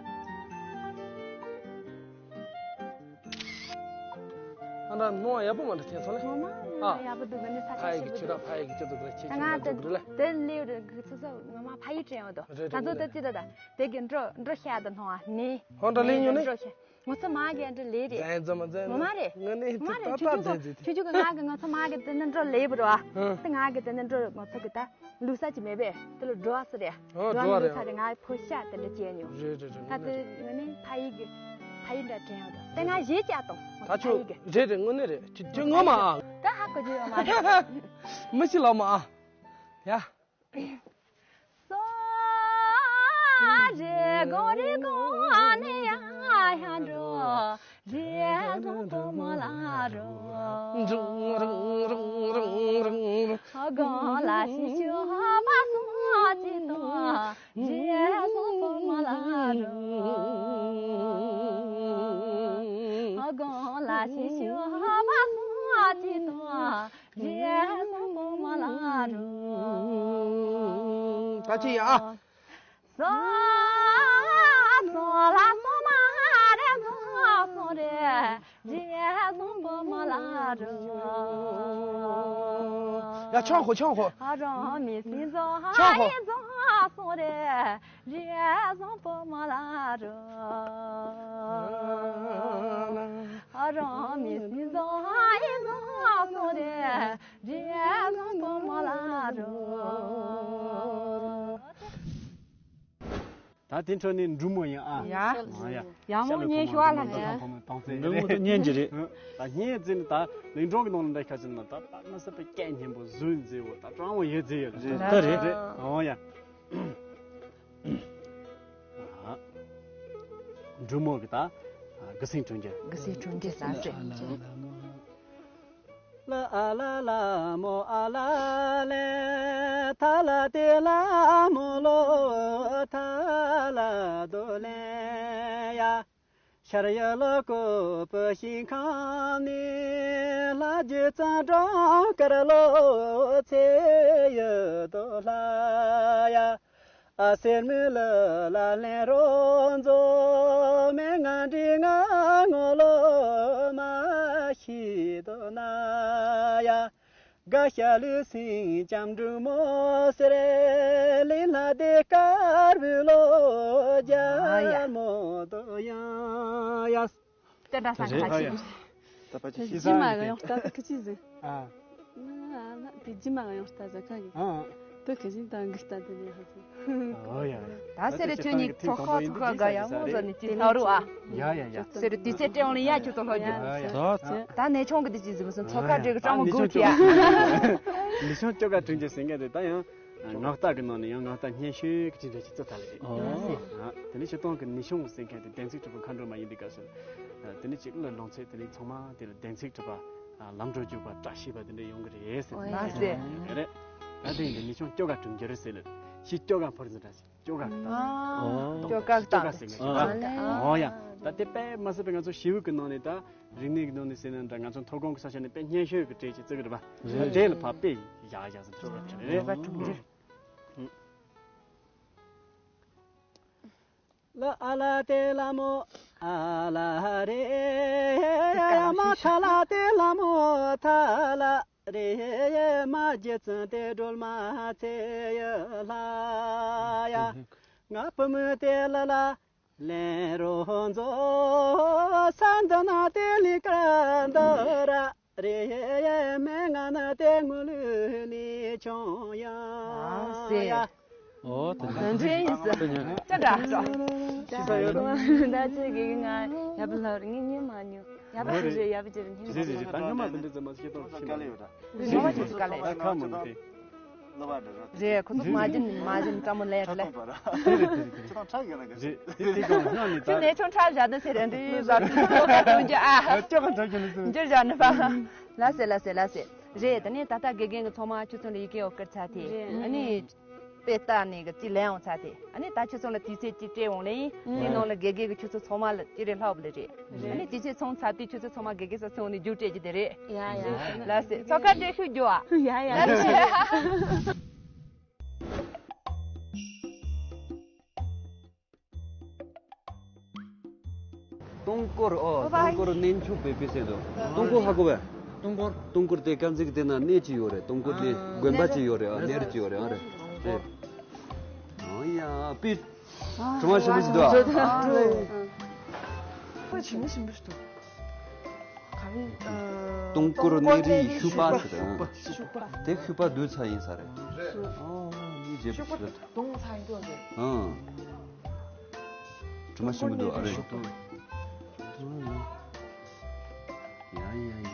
ཨ་འདྲ་ནོ་ཡག་པོ་མ་འདྲ་ཁྱེད་ཚོ་ལེ། ངོ་མ་ཨ། ཡག་པོ་འདུག་ག་ནི་ས་ཆ་ཕ་ཡི་ཞིག་གི་ཆུ་ར་ཕ་ཡི་གི་ཆུ་དུ་ག་ཁྱེད་ད་ང་ད་དེ་ལེ་རེད་གི་ཚོ་ཚོ་ངོ་མ་ཕ་ཡི་དྲན་ཡོད་དོ། རེད་ང་ཚོ་རེད་ད་ཅི་ད་ད་དེ་གི་འགྲོ་འགྲོ་ཤ་ད་ནོ་ཨ་ནི། ཧོན་འདྲ་ལེ་ཉོ་ནི། འགྲོ་ཤ་ངོ་ཚོ་མ་གི་འདྲ་ལེ་རེད། ཛན་ཛ་མ་ཛན་ངོ་མ་རེད། ངོ་ནི་ངོ་མ་རེད། ད་ཆུ་ད་ཆུ་ཚོ་ཛན་ཛི་དེ་ཆུ་ཆུ་གི་ང་གི་ངོ་ཚོ་མ་གི་དེ་ནི་འགྲོ་ལེ་བ་རོ་ཨ། ཧ། དེ་ང་གི་དེ་ནི་འགྲོ་ངོ་ཚོ་གི་ད། ལུག་ས་ཅིག་མེད་པས་དེ་ལ་འགྲོ་བ་སུ་རེད། ཨོ་འགྲོ་བ་ལུག་རེད་ས་ཨ། རེད་ང་ཕོ་ཤ་དེ་འདྲ་བྱས་མྱོང་། རེད་རེད་རེད། ད་དངོས་གནས་དེ་རེད། ངོ་ནས་ཕ་ཡི་གི་ཕ་ཡི་འདྲ་དྲན་ཡོད་དོ། དེ་ང་གཞས་བཅག་དང་ད་ཕ་ཆོ་ཡི་གི་རེད་རེད། དངོས་གནས་རེད། ཁྱེད་ཁྱེད་ངོ་མ་ཨ། ད་ཧ་གོ་རྒྱུ་ཡོད་མ་རེད། མི་ཤི་ལ་མ་ཨ། ཡ། སོ་རེ་གོ་རེ་གོ་ནི་ཡ་ཡ་འགྲོ། རེ་གོ་པོ་མ་ལ་རོ། རུང་རུང་རུང་རུང་རུང་། ཧོ་གོ་ལ་ཤི་ཤོ་བ་སོ་ཅི་ཏོ། རེ་གོ་པོ་མ་ལ་རོ། ཧོ་གོ་ལ་ཤི་ཤོ་བ་སོ་ཅི་ཏོ། རེ་གོ་པོ་མ་ལ་རོ། ད་ཅི་ཡ། སོ་སོ་ལ་སོ་མ་རེ་སོ་སོ་རེ། རེ་སོ་པོ་མ་ལ་རོ། ཡ་ཆང་ཁོ་ཆང་ཁོ། ཨ་རོ་མི་སི་ཛོ་ཧ་ཆང་ཁོ། ཡི་ཛོ་སོ་རེ། རེ་སོ་པོ་མ་ལ་རོ། ཨ་རོ་མི་སི་ཛོ་ཧ་ཡི་ཛོ་སོ་རེ། རེ་སོ་པོ་མ་ལ་རོ། ད་དེ་འཕྲོ་ནས་འབྲུག་མོ་ཡིན་ཨ། ཡ། ཨ་ཡ། ཡ་མོ་ཉེ་ཤོ་ལ་ཤོ། འབྲུག་མོ་དང་བརྩེ་འབྲུག་མོ་དང་བརྙན་གྱི་རེད། ད་བརྙན་བརྩེ་ནི་ད་གླིང་སྒྲུང་གི་ནང་ལ་འདྲ་ཁ་ཅིག་ན་ད་པ་མ་སྲིད་པའི་སྐད་སྙན་པོ་གཟུགས་མཛེས་པོ་ད་སྤྲང་བོ་ཡོད་མཛེས་ཡོད་རེད། ད་རེད། ཨོ་ཡ། འབྲུག་མོ་གི་ད་དགུ་སེང་དྲུང་འགྱུར། དགུ་སེང་དྲུང་འགྱུར་ལ་རེད། ལ་ཨ་ལ་ལ་མོ་ཨ་ལ་ལེ། ཐ་ལ་ཏེ་ལ་མོ་ལོ་ཐ་ལ་དོ་ལེ་ཡ། ཤར་ཡ་ལོ་ཀོ་པུ་ཤིང་ཁང་ནི། ལྷ་རྒྱུ་ཙང་གྲོང་དཀར་ལོ་ཚེ་ཡི་དོ་ལྷ་ཡ། ཨ་སེར་མོ་ལ་ལ་ལེན་རོ་མཛོ། མེ་ང་འདྲི་ང་ངོ་ལོ་མ་ཤི་དོ་ན་ཡ། ག་ཤ་ལུ་སིང་ལྕམ་འབྲུག་མོ་སེར་ལི་ལ་དེ་དཀར་བུ་ལོ་རྒྱ་མོ་དོ་ཡང་ཡ། ཏེ་ད་ས་ཁ་ཅི། ད་པ་ཅི་ཤི་ས་ཡོད་དེ། ད་ཁ་ཅི་ཟེར། ཨ། དེ་ཇི་མ་ཡང་ལྟ་ཟ་ཁ་གི། ཨ། དེ་ཁ་ཅི་ད་འགི་ལྟ་དེ་ནས་ཧ་ཚ། ཨོ་ཡ། ད་སེ་རེ་ཁྱོད་ནི་ཚོ་ཁ་ཚོ་ཁ་ག་ཡ་མོ་རོ་ནི་ཅི་ལྷ་རུ་ཨ། ཡ་ཡ་ཡ། སེ་རེ་དུས་ཚེ་སྤྲད་ཡོང་ལ་ཡ་ཁྱོད་ཚོ་ལྷོ་རྒྱུ། ཡ་ཡ། ད་ནས་ཆུང་གི་དེ་ཅི་ཟེར་མ་སོང་ཚོ་ཁ་བྲེ་གི་སྤྲང་མོ་གུ་ཁྱོད་ཡ། ནི་ཆུང་ཅོ་ག་དྲིན་ཅན་ཟེར་མཁན་དེ་ད་ཡང་། ངག་རྟགས་ཀྱི་ནང་ནས་ཡང་ངག་རྟགས་སྙན་ཤོས་ཀྱི་ཅི་འདྲ་ཅིག་བརྩི་ཐལ་རེད། ཨོ། དེ་ནས་སྤྱིར་བཏང་གི་ནི་ཤོང་ཟེར་མཁན་དེ་བདེན་ཚིག་གྲུབ་པའི་མཁའ་འགྲོ་མ་ཡིན་པའི་སྐབས་སུ། དེ་ནས་ཅིག་གླུ་ལོངས་ཚད་དེ་ནས་ཚང་མ་དེ་ལ་བདེན་ཚིག་གྲུབ་པ། ལམ་འགྲོ་རྒྱུག་པ་བཀྲ་ཤིས་པ་དེ་འདྲ་ཡོང་གི་རེད་ཟེར་ནས། ལགས་སེ། རེད། ད་དེ་ཡིན་དུས་ནི་ཤོང་སྐྱོ་ག་གྲུབ་འགྱུར་ཟེར་ལ། ཤི་སྐྱོ་ག་ཕར་ཟིན་འདྲ་ཞིག་སྐྱོ་ག་གི་ད། ཨོ། སྐྱོ་ག་གི་ད། སྐྱོ་ག་ཟེར་མཁན་ཞིག་ཨོ་ཡ། ད་དེ་དཔེ་མ་སྲིད་པའི་ང་ཚོ་ཞི་བའི་གི་ནང་ནས་ད། རིག་གནས་ཀྱི་ནང་ནས་ཟེར་ན་འདྲ་ང་ཚོ་མཐོ་སྒང་གི་ས་ཆ་ནས་དཔེ་སྙན་ཤོས་ཀྱི་གྲས་ཅིག་བརྩི་གི་རེད་པ། རེད། དེ་ལ་ཕར་དཔེ་བཞག་བཞག་ཟེར་ཐུབ་པ་དེ་རེད། ལ་ཨ་ལ་ཏེ་ལ་མོ་ཨ་ལ་རེ། མ་ཐ་ལ་ཏེ་ལ་མོ་ཐ་ལ་རེ། མ་རྒྱུ་ཙང་ཏེ་སྒྲོལ་མ་ཚེ་ཡི་ལྷ་ཡ། ང་བུ་མོ་ཏེ་ལ་ལ། ལེན་རོ་མཛོ། ས་འདི་ན་ཏེ་ལི་ཀ་འདི་ར་རེ། མེ་ང་ན་ཏེ་ངུ་ལུ་ནི་ཆོང་ཡ། ཨོ་དེ་འདྲ། དེ་འདྲ་ཡིན་ཟེར། ཅི་འདྲ་འདྲ། ཤི་ས་ཡོད་ར། ད་ཅི་གི་ང་ཡབ་ལ་ངས་ཉན་མ་ཉོ། ཡབ་ཅི་རེད་ཡབ་ཅི་རེད་ཉན་མ་ཉོ། ཟེར་ཟེར་ཟེར། ད་སྔོན་མ་དེ་འདྲ་ཟེར་མ་ཤེས་ཏོ་ཤེས་མ་ཉོ། ངོ་མ་ཅི་ཟེར་ག་ལེ། ད་ཁ་མང་དེ། རེད། ཁོ་ཚོ་མ་བྱིན་མ་བྱིན་བཀྲ་མོ་ལས་རེད་ལས། རེད་རེད་རེད། ཁྱེད་རང་ཁྲག་ཡོད་ན་ག་རེད། དེ་དེ་གང་སྔོན་ནས་ད། ཁྱོད་ནས་ཆུང་ཁྲག་བཞག་ན་ཟེར་རེད། འདི་ཟ་ཐུབ་ཐུབ་ཀ་ཐུབ་རྒྱུ་ཨ། ཁྱོད་གང་འདྲ་བྱས་ནས་སུ། འགྱུར་བཞག་ནས་པ། ལ་སེ་ལ་སེ་ལ་སེ། རེད། ད་ནས་ད་ལྟ་དགེ་རྒན་གྱི་ཚང་མ་ཁྱོད་ཚོ་ལ་ཡི་གེ་འོ་སྐར་ཚ་དེ། རེད། ཨ་ནི། དཔེ་ལྟ་ནས་གི་ཅི་ལས་འོང་ཚ་དེ། ཨ་ནི་ད་ཁྱོད་ཚོ་ལ་དུས་ཚོད་ཅི་སྤྲད་འོང་ལེ་ཡིན། དེ་ནང་ལ་དགེ་རྒན་གྱི་ཁྱོད་ཚོ་ཚང་མ་ལ་ཅི་རེད་ལྷག་པ་ལེ་རེད། ཨ་ནི་དུས་ཚོད་ཚང་ཚ་དུས་ཁྱོད་ཚོ་ཚང་མ་དགེ་རྒན་ས་ཚོང་ནས་རྒྱུགས་སྤྲད་རྒྱུ་དེ་རེད། ཡ་ཡ། ལ་སེ་ཚོ་ཁ་བྲལ་ཤུགས་རྒྱུ་བ། ཡ་ཡ། ལ་སེ། སྟོང་སྐོར། ཨོ། ཨོ་སྟོང་སྐོར་གནས་མཆོག་པེ་པེ་ཟེར་འདུག་སྟོང་སྐོར་ཧ་གོ་བས། སྟོང་སྐོར། སྟོང་སྐོར་དེ་དཀར་མཛེས་ཀྱི་དེ་ན་གནས་ཅིག་ཡོད་རེད། སྟོང་སྐོར་དེ་དགོན་པ་ཅིག་ཡོད་རེད། ཨ་གནས་རི་ཅིག་ཡོད་རེད། ཨ་རེད། རེད། ཨོ་ཡ་པི། གྲོ་མ་ཞིམ་པོ་ཞིག་འདུག་ཨ། ཁོ་ཞིམ་པོ་ཞིམ་པོ་ཞིག་འདུག་ག་རེ། སྟོང་སྐོར་གནས་རིའི་ཤུག་པ་ཟེར། ཤུག་པ། དེ་ཤུག་པ་བསྡུས་ཚར་ཡིན་ས་རེད། ཨོ་མི་རྗེ་པོ་ཞིག་རེད། བརྡུངས་ཚར་ཡིན་འདུག་ཟེར། ཨང་། གྲོ་མ་ཞིམ་པོ་འདུག་ཨ་རེད། ཡ་ཡ་ཡ་ཡ།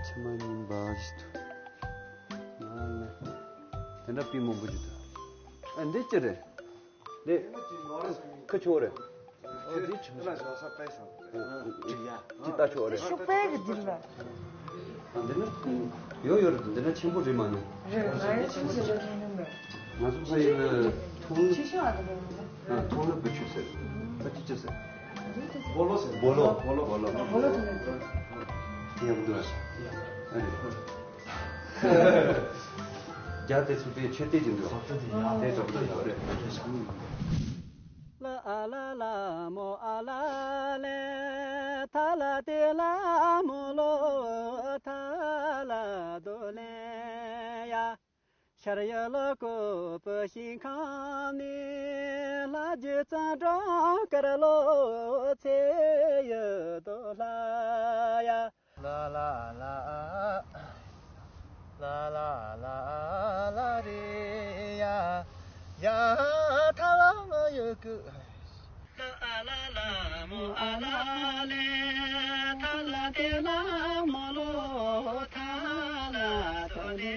ཕྱི་མ་ཉིན་པ་ཞིག་འདུག་ཨ་ལེ། དེ་འདྲ་པི་མང་པོ་ཞིག་འདུག་ཨ་འདི་ཅི་རེད། འདི། ཁ་ཆེ་བོ་རེད། ཨོ་འདི་ཆུང་ཆུང་། ཅི་ལྟ་ཆོག་རེད། ཤུག་པའི་གི་འདིར་ལ། འདི་ན་ཡོད་ཡོད་རེད། འདི་ན་ཆེན་པོ་རེད་མ་ནི། རེད། ང་ཡང་ཆེན་པོ་རེད་ལ་ཐོན་མྱོང་མེད། ང་ཚོ་ཕ་ཡུལ་ལ་ཐོང་ལ། ཆེ་ཤོས་ཨ་ད་རེད། ཐོང་ལ་བུ་ཆུ་ཟེར། ད་ཅི་ཅི་ཟེར། བོ་ལོ་ཟེར། བོ་ལོ། བོ་ལོ། བོ་ལོ་ཐོན་མྱོང་མེད། ཡག་པོ་འདུག་ཨ། ཨ་རེད། རྒྱ་དེ་ཚོ་དེ་ཆོས་དད་ཀྱི་འདུག་དེ་འདྲ་པོ་ཡོད་རེད། ལ་ཨ་ལ་ལ་མོ་ཨ་ལ་ལེ། ཐ་ལ་ཏེ་ལ་མོ་ལོ། ཐ་ལ་དོ་ལེ་ཡ། ཤར་ཡ་ལ་ཀོ་པ་ཤིང་ཁང་ནི། ལྷ་རྗེ་ཙ་འགྲོ་ཀར་ལོ། ཚེ་ཡ་དོ་ལ་ཡ། ལ་ལ་ལ། ལ་ལ་ལ་ལ་རེ་ཡ། ཡ་ཐ་ལ་ང་ཡོད་ཀི། ལ་ལ་ལ་མོ་ཨ་ལ་ལེ། ཐ་ལ་ཏེ་ལ་མོ་ལོ། ཐ་ལ་དོ་ལེ་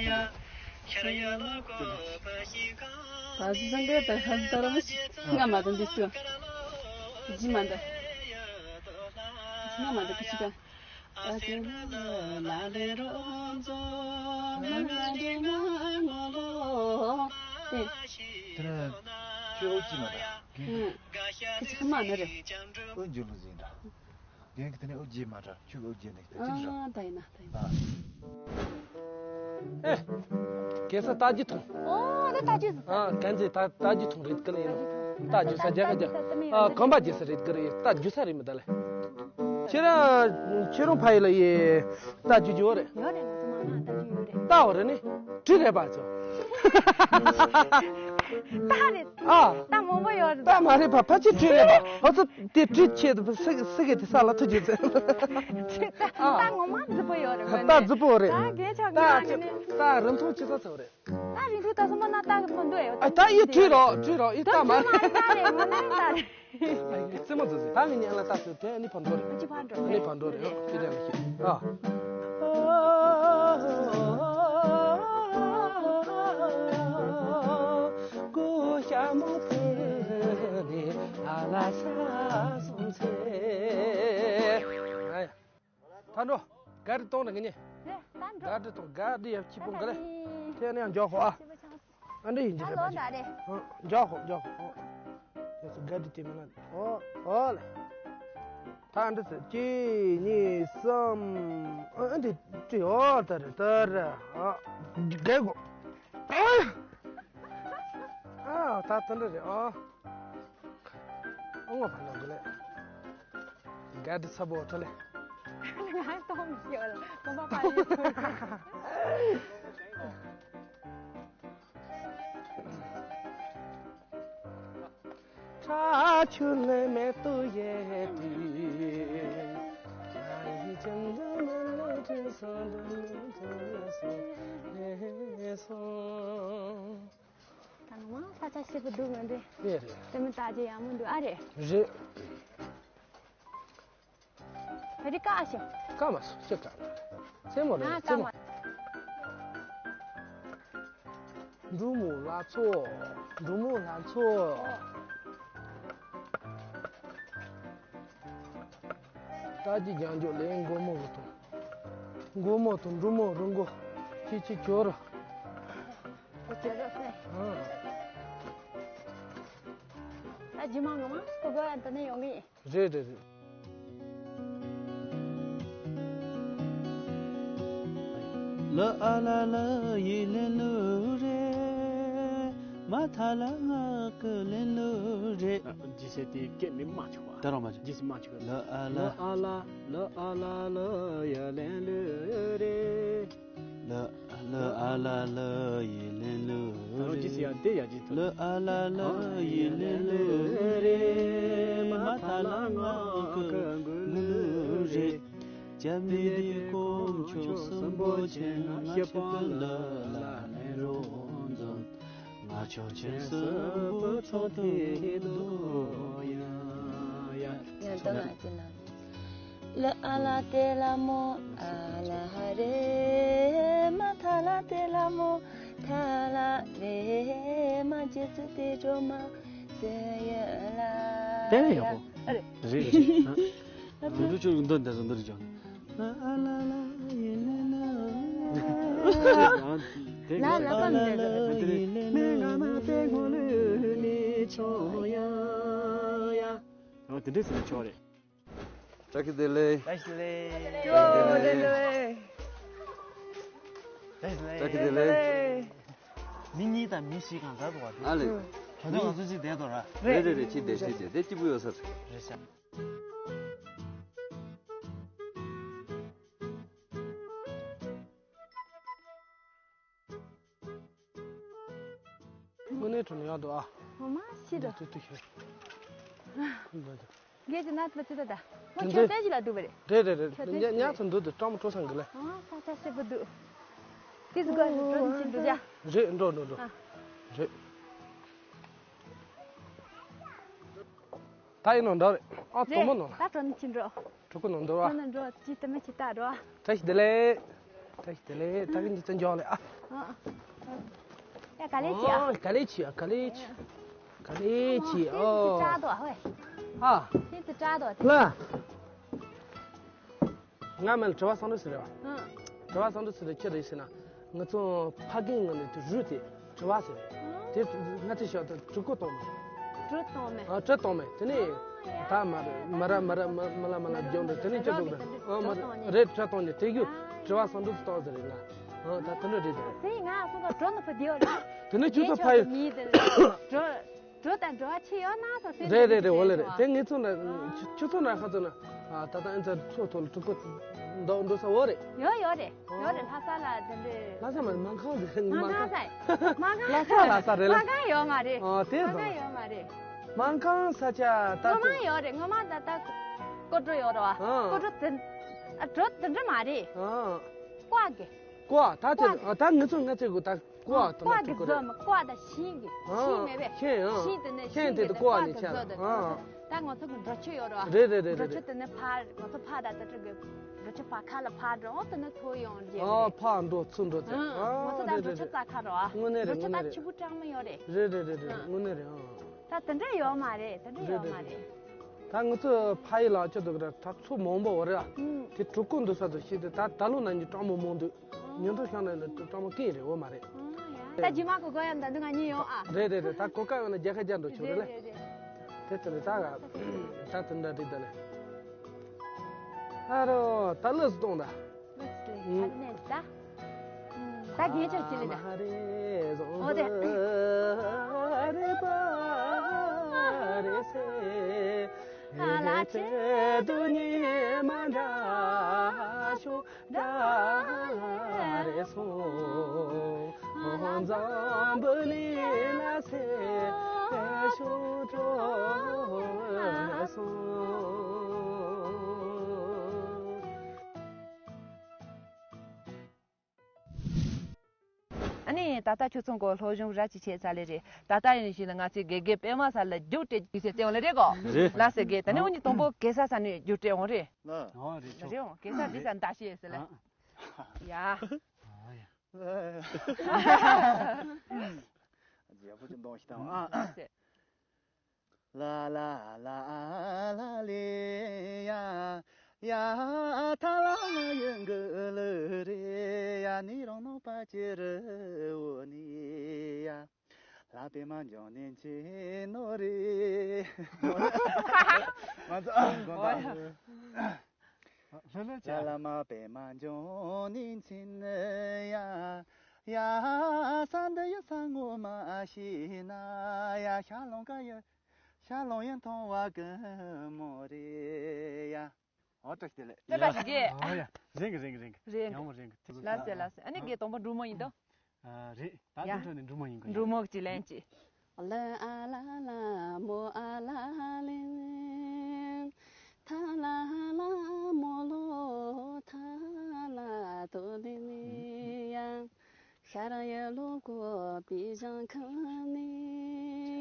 ཡ། ཤར་ཡ་ལ་ཀོ་པ་ཤིང་ཁང་། ད་སི་སང་གེ་ད་ཧ་ད་ར་མ་ང་མ་དང་འདི་སུ། ཇི་མ་ད། ང་མ་ད་ཀི་ཤི་ད། ཨ་ཏེ་ལ་ལེ་རོ་ཛོ་མེ་མེ་ཏེ་ང་ངོ་ལོ། ཏེ། དེ་ནས་ཁྱོད་ཨོ་ཅི་མ་འདྲ། ཨུ། ཁྱི་ཁ་མ་ན་རེ། ཨོ་འཇུ་ལུ་ཟིན་འདྲ། རྒན་གྱི་དེ་ནས་ཨོ་ཇི་མ་འདྲ། ཁྱོད་ཨོ་ཇི་ནས་དེ་ཅི་འདྲ། ཨ་ད་ཡིན་ན་ད་ཡིན་ན། ཨ། ཨེ། གེ་སར་རྟ་རྒྱུག་ཐོང་། ཨོ་ད་རྟ་རྒྱུག་ཟིན། ཨ་གན་ཚེ་ད་རྟ་རྒྱུག་ཐོང་རེད་གི་ལ་ཡིན་ནོ། རྟ་རྒྱུག་ས་རྒྱ་ག་རྒྱ། ཨ་གོམ་པ་རྒྱག་ས་རེད་གི་རེད། རྟ་རྒྱུག་ས་རེད་མི་ད་ལེ། ཁྱེད་རང་ཁྱེད་རང་ཕ་ཡུལ་ལ་ཡི་རྟ་རྒྱུག་རྒྱུ་ཡོད་རེད། ཡོད་རེད། ང་ཚོ་མ་མ་རྟ་རྒྱུག་ཡོད་རེད། རྟ་ཡོད་རེད་ནི། གྲི་རེད་པ་ཚོ། རྟ་རེད། ཨ། རྟ་མང་པོ་ཡོད་རེད། རྟ་མ་རེད་པ། ཕལ་ཆེར་གྲི་རེད་པ། ཨ་ཚོ་དེ་གྲི་ཆེ་དུ་སི་སི་གེ་དེ་ས་ལ་ཐུག་རྒྱུ་ཚེ། རྟ་ངོ་མ་རྫི་པོ་ཡོད་རེད་པ། རྟ་རྫི་པོ་རེད། རྟ་གས་ཆག་གི་རྟ་མ་ཆེ་གི་ནི། རྟ་རིང་ཐུང་ཆེ་ས་ཚོ་རེད། ད་རིང་ཐུང་ད་སོ་མ་ན་ད་གི་མ་འདུག་ཨེ། ཨ་ད་ཡི་ཁྲི་རོ་ཁྲི་རོ་ཡི་ད་ད་མ་ཁྲི་མ་རེད། ད་རེད་ངོ་ནས་ད་རེད། ཨ་ཡི་རྩེད་མོ་ཚོ་ཟིག་ད་ངི་ཉན་ལ་ད་སོ་དེ་ཨ་ནི་ཕར་འགྲོ་རེད། ཨ་ཅི་ཕར་འགྲོ་ཨ་ནི་ཕར་འགྲོ་རེད། ཨ་ཅི་དེ་ལ་ཤི་ཨ། ཀུ་ཤ་མོ་ཕུ་ནི་ཨ་ལ་ས་སོང་ཚེ། ཨ་ཡ། ད་འགྲོ། ག་རི་གཏོང་ན་ངེད་གཉིས། རེད། ད་འགྲོ། ག་རི་གཏོང་། ག་རི་ཡབ་ཁྱི་སྤུན་ག་རེ། ད་ནི་དེ་ནས་ཡང་འཇོག་ཧོ་ཨ། ཨ་འདྲ་ཡིན་ད་ལོ་ད་རེད། འཇོག་ཧོ་འཇོག་ཧོ་ཨ། ཡ་སི་ག་རི་དེ་མིན་ན་ཨོ་ཨོ་ལེ། ད་འདི་ཚོ་གཅིག་གཉིས་གསུམ། ཨ་འདི་ཅི་ཨོ་ད་རེད་ད་རེད་ཨ། རྒས་གོ་ཨ་ད་ད་འདྲ་རེད་ཨ། ཨ་ངོ་ཕ་ནོ་གི་ལེ། ག་དི་ཚ་པོ་ཐོ་ལེ། ང་གཏོང་མི་ཤེས་བ་ལ་ཁོ་མ་པ་ཡིན། ཁྲ་ཆུ་ལེ་མེ་ཏོ་ཡེ་དུས། ཁྲ་ཡི་ཅང་ཙང་མ་ལོ་དྲན་སོང་དུ་མི་དྲན་སོང་ལེ་སོང་། ད་ང་མ་ས་ཆ་ཞེ་པོ་འདུག་མི་འདུག་རེད་རེད། དེ་མི་ལྟ་རྒྱུ་ཡག་མོ་འདུག་ཨ་རེད། རེད། ད་རེས་བཀག་ཤོག་བཀག་མ་སོང་ཁྱོད་བཀག་མ་རེད། རྩེད་མོ་རེད། ཨ་རྩེད་བཀག་མོ། མ། འབྲུག་མོ་ལ་ཚོ། འབྲུག་མོ་ལ་ཚོ། རྟ་རྒྱུག་རྒྱང་མགྱོགས་ལས་མགོ་མོ་གི་དང་། མགོ་མོ་དང་འབྲུག་མོ་རི་མགོ། ཁྱེད་ཀྱིས་ཁྱོད་ར། ཨ་ཅེ་རོ་སེ། ཨ། ད་རྗེས་མ་ངོ་མ་ཁོ་གོ་ཡ་འདི་ནས་ཡོང་གི་ཡིན། རེད་རེད་རེད། ལ་ཨ་ལ་ལ་ཡི་ལེ་ལུ་རེ། མ་ཐ་ལ་ང་ཀི་ལེ་ལུ་རེ། ཨ། ཇི་སེ་དེ་སྐད་མི་མ་ཆོག་པ། ད་རང་མ་ཆོག་ཇི་སེ་མ་ཆོག་ལ་ཨ་ལ། ལ་ཨ་ལ་ལ་ཨ་ལ་ལ་ཡ་ལེ་ལུ་རེ། ལ་ལ་ཨ་ལ་ལ་ཡི་ལེ་ལུ་རེ། ལ་ཨ་ལ་ལ་ཡི་ལེ་ལུ་རེ། མ་ཐ་ལ་ང་ཀི་གུ་ལུ་རེ། ཅམ་བི་དི་དཀོན་མཆོག་གསུམ་པོ་ཆེ། ང་ཤི་པ་ལ་ལ་ལེ་རོ་འཛོམས། ང་ཕྱོགས་ཆེན་སུ་བུ་ཚོགས་དེ་དོ་ཡ་ཡ། ཡ་དོ་ན་ཅི་ན། ལ་ཨ་ལ་ཏེ་ལ་མོ་ཨ་ལ་ཧ་རེ། མ་ཐ་ལ་ཏེ་ལ་མོ་ཐ་ལ་རེ། མ་ཇི་ཙི་ཏེ་གྲོ་མ་ཙི་ཡ་ལ། དེ་ཡག་པོ། ཨ་རེ། རེད་རེད། འདུ་འདུ་ཆུ་འདུ་འདི་ཚོ་འདུ་རེད་ཅང་། ལ་ལ་ལ་ཡི་ལེ་ལ། ལ་ལ་ལ་ལ་ཡི་ལེ་ལ། ཨོ་དེ་འདྲས་ཟེར་ན་ཆོག་རེད། བཀྲ་ཤིས་བདེ་ལེགས། བཀྲ་ཤིས་བདེ་ལེགས། བཀྲ་ཤིས་བདེ་ལེགས། བཀྲ་ཤིས་བདེ་ལེགས། མི་གཉིས་དང་མི་བཞི་གང་ག་འདུག་བ་དེ། ཨ་ལེ། ད་དུང་ང་ཚོ་གཅིག་བསྡད་དོ་ར། རེད་རེད་རེད། གཅིག་བསྡད་གཅིག་བསྡད། དེ་སྐྱིད་པོ་ཡོད་ས་རེད། རེད་ཤག་དངོས་གནས་དྲང་ནས་ཡག་འདུག་ཨ། ངོ་མ་ཤི་འདུག་ཏུ་ཏུ་ཤི། ངས་ཀྱི་ནད་པ་ཅི་ད་ད། ཁྱོད་ཚོ་ལྟ་ཞིག་ལ་འདུག་པ་རེད། རེད་རེད་རེད། ཁྱོད་ཚོ་ཉ་ཉ་ཚོ་འདུག་འདུག་སྤྲང་མོ་སྤྲོ་སང་གི་ལ། ཨ་ས་ཆ་ཞིབ་པོ་འདུག་ཏི་སི་གོ་ཞིག་འགྲོ་འདུག་ཅི་འགྲོ་ཡ། རེད། འགྲོ་འགྲོ་འགྲོ། ཨ། རེད། ད་ཡིན་ནོ་འདྲ་རེད། ཨ། རེད། དོ་མོ་ནོ་ན། ད་འགྲོ་ནི་ཅི་འགྲོ། གྲོགས་པོ་ནང་འདུག་ཨ། ཁྱོད་ནང་འགྲོ་ཅི་ལྟ་མི་ཅི་ལྟ་འགྲོ་ཨ། བཀྲ་ཤིས་བདེ་ལེགས། བཀྲ་ཤིས་བདེ་ལེགས། ད་གིན་གྱི་ཚོན་ཅོག་ལེ་ཨ། ཨ་ཨ། ཡ་ག་ལེ་ཅི་ཨ། ཨོ་ག་ལེ་ཅི་ཨ། ག་ལེ་ཅི། ག་ལེ་ཅི་ཨོ། ཨོ། ཨ། ཨ། ལ། ང་མལ་དྲི་བ་སང་འདྲ་ཟེར་རེད་བ། ཨ། དྲི་བ་སང་འདྲ་ཟེར་རེད་ཁྱེད་རེད་ཟེར་ན། ང་ཚོ་ཕ་རྒན་ང་ནི་དུ་རུ་དེ་དྲི་བ་ཟེར། དེ་ང་ཚོ་ཞོག་དང་གྲི་གུ་གཏོང་མེད། གྲི་གཏོང་མེད། ཨ། གྲི་གཏོང་མེད། དེ་ནས་ད་མ་རེད་མ་ར་མ་ར་མ་མ་ལ་མ་ལ་རྒྱོང་འདྲ་དེ་ནས་ཅི་འདུག་རེད། ཨ་མ་རེད་རེད། གྲི་གཏོང་ནས་དེ་གུ་དྲི་བ་སང་འདུག་གཏོང་ཟེར་རེད་ལ། ཨ། ད་དེ་འདྲ་རེད་དེ་རེད། དེ་ང་སོང་ད་གྲི་ནི་ཕུ་དེའོ་རེད། དེ་ནས་ཁྱོད་ཚོ་ཕ་ཡི་གྲི། གྲོ་དང་འགྲོ་བ་ཆེ་ཡོད་ན་སོ་སོའི་རེད་རེད་རེད། འོ་ལེ་རེད། དེ་ངེད་ཚོ་ན་ཆུ་ཆུ་ཚོད་ན་ཁ་ཚོད་ན། ཨ། ད་ལྟ་ཨེ་ཚ་ཚོ་ཐོག་ལ་གྲི་གུ་འདོགས་འདོགས་ས་འོ་རེད། ཡོད་ཡོད་རེད། ཡོད་རེད། ལྷ་ས་ལ་དེ་འདྲའི། ལྷ་ས་མ་རེད། མང་ཁང་རེད། མང་མང་ཁང་ཁང་ས་ཡིན། མང་ཁང་། ལྷ་ས་ལྷ་ས་རེད་ལ། མང་ཁང་ཡོད་མ་རེད། ཨ། དེ་མང་ཁང་ཡོད་མ་རེད། མང་ཁང་ས་ཆ་ད་ངོ་མ་ཡོད་རེད། ངོ་མ་ད་ལྟ་ཀོ་གྲུ་ཡོད་རེད་བ། ཨ། ཀོ་གྲུ་དེ། ཨ། གྲུ་དེ་འདྲ་མ་རེད། ཨ། ཀོ་གི། ཀོ་ད་དེ། ཀོ་གི། ཨ། ད་ངེད་ཚོ་ང་ཚོའི་གུ་ད། ཀོ་ཨ། ཀོ་དེ་ཀོ་རེད། ཀོ་དང་ཤིང་གི། ཨ། ཤིང་མེད་པས། ཤིང་ཨ། ཤིང་དེ་ནས་ཤིང་ཤིང་དེ་གི་དེ་ཀོ་ནས་ཆགས། ཨ། ད་ང་ཚོ་གི་འབྲོ་ཆུ་ཡོད་རེད་བ། རེད་རེད་རེད། འབྲོ་ཆུ་རེད་དེ་ནས་ཕར་ང་ཚོ་ཕར་ད་ལྟ་གི་འབྲོ་ཆུ་ཕར་ཁ་ལ་ཕར་འགྲོ་དེ་ནས་ཚུར་ཡོང་རེད། ཨ། ཕར་འགྲོ་ཚུར་འགྲོ་ཚེ། ཨ། ང་ཚོ་ད་འབྲོ་ཆུ་རྩ་ཁ་རེད་བ། དངོས་གནས་རེད། འབྲོ་ཆུ་ད་ཆུ་བུ་གྲང་མོ་ཡོད་རེད། རེད་རེད་རེད་རེད། དངོས་གནས་རེད། ཨ། ད་དེ་འདྲ་ཡོད་མ་རེད། དེ་འདྲ་ཡོད་མ་རེད། ད་ང་ཚོ་ཕ་ཡི་ལག་ཆ་འདུག་ར་ད་ཚོ་མང་པོ་བ་རེད། ཨ། དེ་གྲི་གུ་འདུག་ས་དུ་ཤི་དེ་ད་ད་ལོ་ན་ཉི་གྲང་མོ་མང་འདུག་ཉི་ཐོ་ཤང་ན་ལ་གྲང་མོ་ཀིན་རེད། འོ་མ་རེད། ཨ། ཡ། ད་རྗེས་མ་གོ་གོ་ཡང་ད་འདི་ང་གཉིས་ཡོང་ཨ། རེད་རེད་རེད། ད་གོ་སྐབས་ཡོང་ན་རྒྱལ་ཁ་རྒྱ་འགྲོ་ཆོག་རེད་ལ། རེད་རེད་རེད། དེ་ཚོ་ནི་ད་ག་ད་དེ་འདྲ་རེད་ད་ལེ། ཨ་རོ་ད་ལོ་སུ་གཏོང་ད། ལོ་སུ་ལེ་ད་ནས་ད། ད་ངས་ཆོག་ཅི་ལེ་ད། ཨོ་དེ། ཨ་ནི་ད་ལྟ་ཁྱོད་ཚོ་གོ་སློབ་སྦྱོང་ར་ཅི་བྱས་ཚར་ལེ་རེད། ད་ལྟ་ཡིན་ཞིག་ལ་ང་ཚོའི་དགེ་རྒན་པད་མ་ས་ལ་རྒྱུགས་སྤྲད་ཀྱི་ཟེར་བརྩེ་བ་ལ་རེད་གོ། རེད། ལ་སེ་དགེ་ད་ནི་འུ་གཉིས་དང་པོ་གེ་ས་ས་ནས་རྒྱུགས་སྤྲད་འོང་རེད། ཨོ་རེད་ཆོག་རེད་འོང་གེ་ས་འདི་ས་འདའ་ཤེས་ཟེར་ལ། ཡ། ཨ་ཡ། རྒྱལ་པོ་ཅིག་འདོན་ཞིག་དང་ཨ། ལ་ལ་ལ་ལ་ལེ་ཡ། ཡ་ཐ་ལ་ཡུན་གུ་ལུ་རེ་ཡ། ནི་རང་ནོ་པ་ཅི་རུ་འོ་ནི་ཡ། ལ་པེ་མ་འཇོ་ནི་ཆི་ནོ་རེ། ང་ཚོ་ཨ་གོ་ད། ལྷ་ལ་ལ་མ་པེ་མ་འཇོ་ནི་ཆི་ནི་ཡ། ཡ་ས་འདི་ཡ་ས་ངོ་མ་ཤི་ན་ཡ། ཤ་ལོང་ཀ་ཡ། ཤ་ལོང་ཡ་མཐོང་བ་གི་མོ་རེ་ཡ། ཨོ་ཏྲ་ཤི་ལེ། ཏྲ་ཤི་གེ། ཨོ་ཡ། རེད་གི་རེད་གི་རེད་གི། རེད་གི། ཡང་མོ་རེད་གི། ལ་སེ་ལ་སེ། ཨ་ནི་གེ་དང་པོ་འབྲུག་མོ་ཡིན་དོ། ཨ་རེད། ད་ཡ། དེ་འཕྲོ་ནས་འབྲུག་མོ་ཡིན་གི། འབྲུག་མོ་གཅིག་ལེན་ཅིག་ལ་ཨ་ལ་ལ་མོ་ཨ་ལ་ལེ། ཐ་ལ་ལ་མོ་ལོ་ཐ་ལ་དོ་ལེ་ལེ་ཡ། ཤར་ཡི་ལོ་ཀོ་པི་ཞང་ཁང་ནི་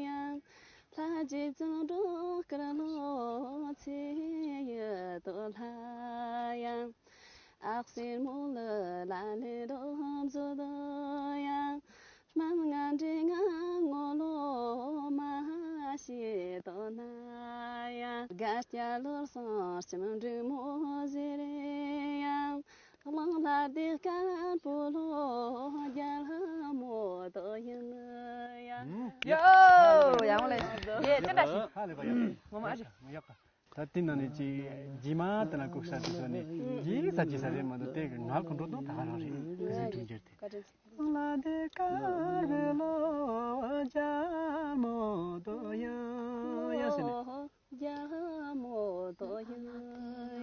ཡང་། ལྷ་རྗེ་བཙུན་འགྲོ་དཀར་ལོ་ཚེ་ཡི་དོ་ལྷ་ཡང་། ཨག་སེར་མོ་ལི་ལ་ལི་རོ་མཛོ་དོ་ཡང་། སྨན་ང་འདྲེ་ང་ངོ་ལོ་མ་ཤེས་དོ་ན་ཡང་། དགའ་སྐྱ་ལོར་སོང་ལྕམ་འབྲུག་མོ་ཟེར་ཡང་། གླང་ལྷ་སྡེ་དཀར་པོ་ལོ་རྒྱལ་མོ་དོ་ཡིན་ཡ། ཡོ། ཡང་ལེ། ཡེ་ཅི་འདྲ་ཞིག་ཧ་ལས་པ་ཡག་ངོ་མ་ཨ་ཞིག་ཡག་ད་དེ་ནང་ནས་ཅིག་རྗེས་མ་དེ་ན་ལྐུགས་ས་དེ་ཚོ་ནས་རྗེས་ས་རྗེས་ས་རེད་མ་གཏོགས་དེ་གི་ང་གོ་འགྲོ་དོན་ད་ག་རང་རེད། ཟིན་དྲུང་རྒྱུར་དེ། གླང་ལྷ་སྡེ་དཀར་པོ་ལོ་རྒྱལ་མོ་དོ་ཡིན་ཡ་ཟེར་ནས། རྒྱལ་མོ་དོ་ཡིན་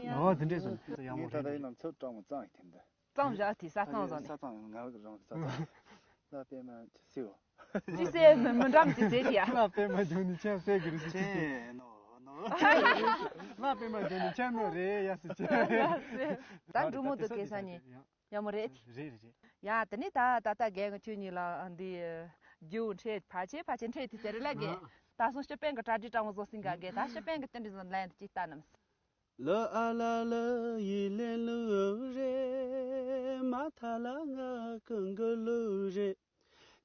ཡ། ཨོ་དེ་འདྲས་སོང་། ཡག་མོ་ངས་ད་ལྟ་རེད། ཡིན་ནམ་ཚོད་སྤྲང་མོ་གཙང་ཡིན་དེ་འདི། གཙང་བཞག་དེ་ས་གཙང་བཟོ་ནས། ས་གཙང་ང་རང་གི་ས་གཙང་། ལ་པེ་མ་ཅི་སེའོ། ཅི་སེ་མི་མི་འདྲ་མི་ཅི་སེ་ཅི་ཡ། ལ་པེ་མ་འཇོ་ནི་ཆན་སེ་གི་རི་སི་ཅི་སེ། ཅི་ནོ་ནོ། ལ་པེ་མ་འཇོ་ནི་ཆན་ནོ་རེ་ཡ་སི་ཅི། ད་འབྲུག་མོ་དུ་སྐད་ས་ནི། ཡག་མོ་རེད། རེད་རེད་རེད། ཡ་དེ་ནི་ད་ད་ལྟ་རྒན་གྱི་ཁྱོད་གཉིས་ལ་འདི་རྒྱུ་འཕྲད་ཕལ་ཆེར་ཕལ་ཆེར་འཕྲད་དེ་ཟེར་ལ་གི། ད་སོང་སྤྱི་དཔོན་གྱི་གྲ་སྒྲིག་སྤྲང་བོ་བཟོ་སྲིང་ག་གི། ད་སྤྱི་དཔོན་གྱི་རྟེན་འབྲེལ་བཟོ་ལན་དུ་ཅིག་ལྟ་ནམ། ལ་ཨ་ལ་ལ་ཡི་ལེ་ལུ་རེ། མ་ཐ་ལ་ང་ཀུན་གི་ལུ་རེ།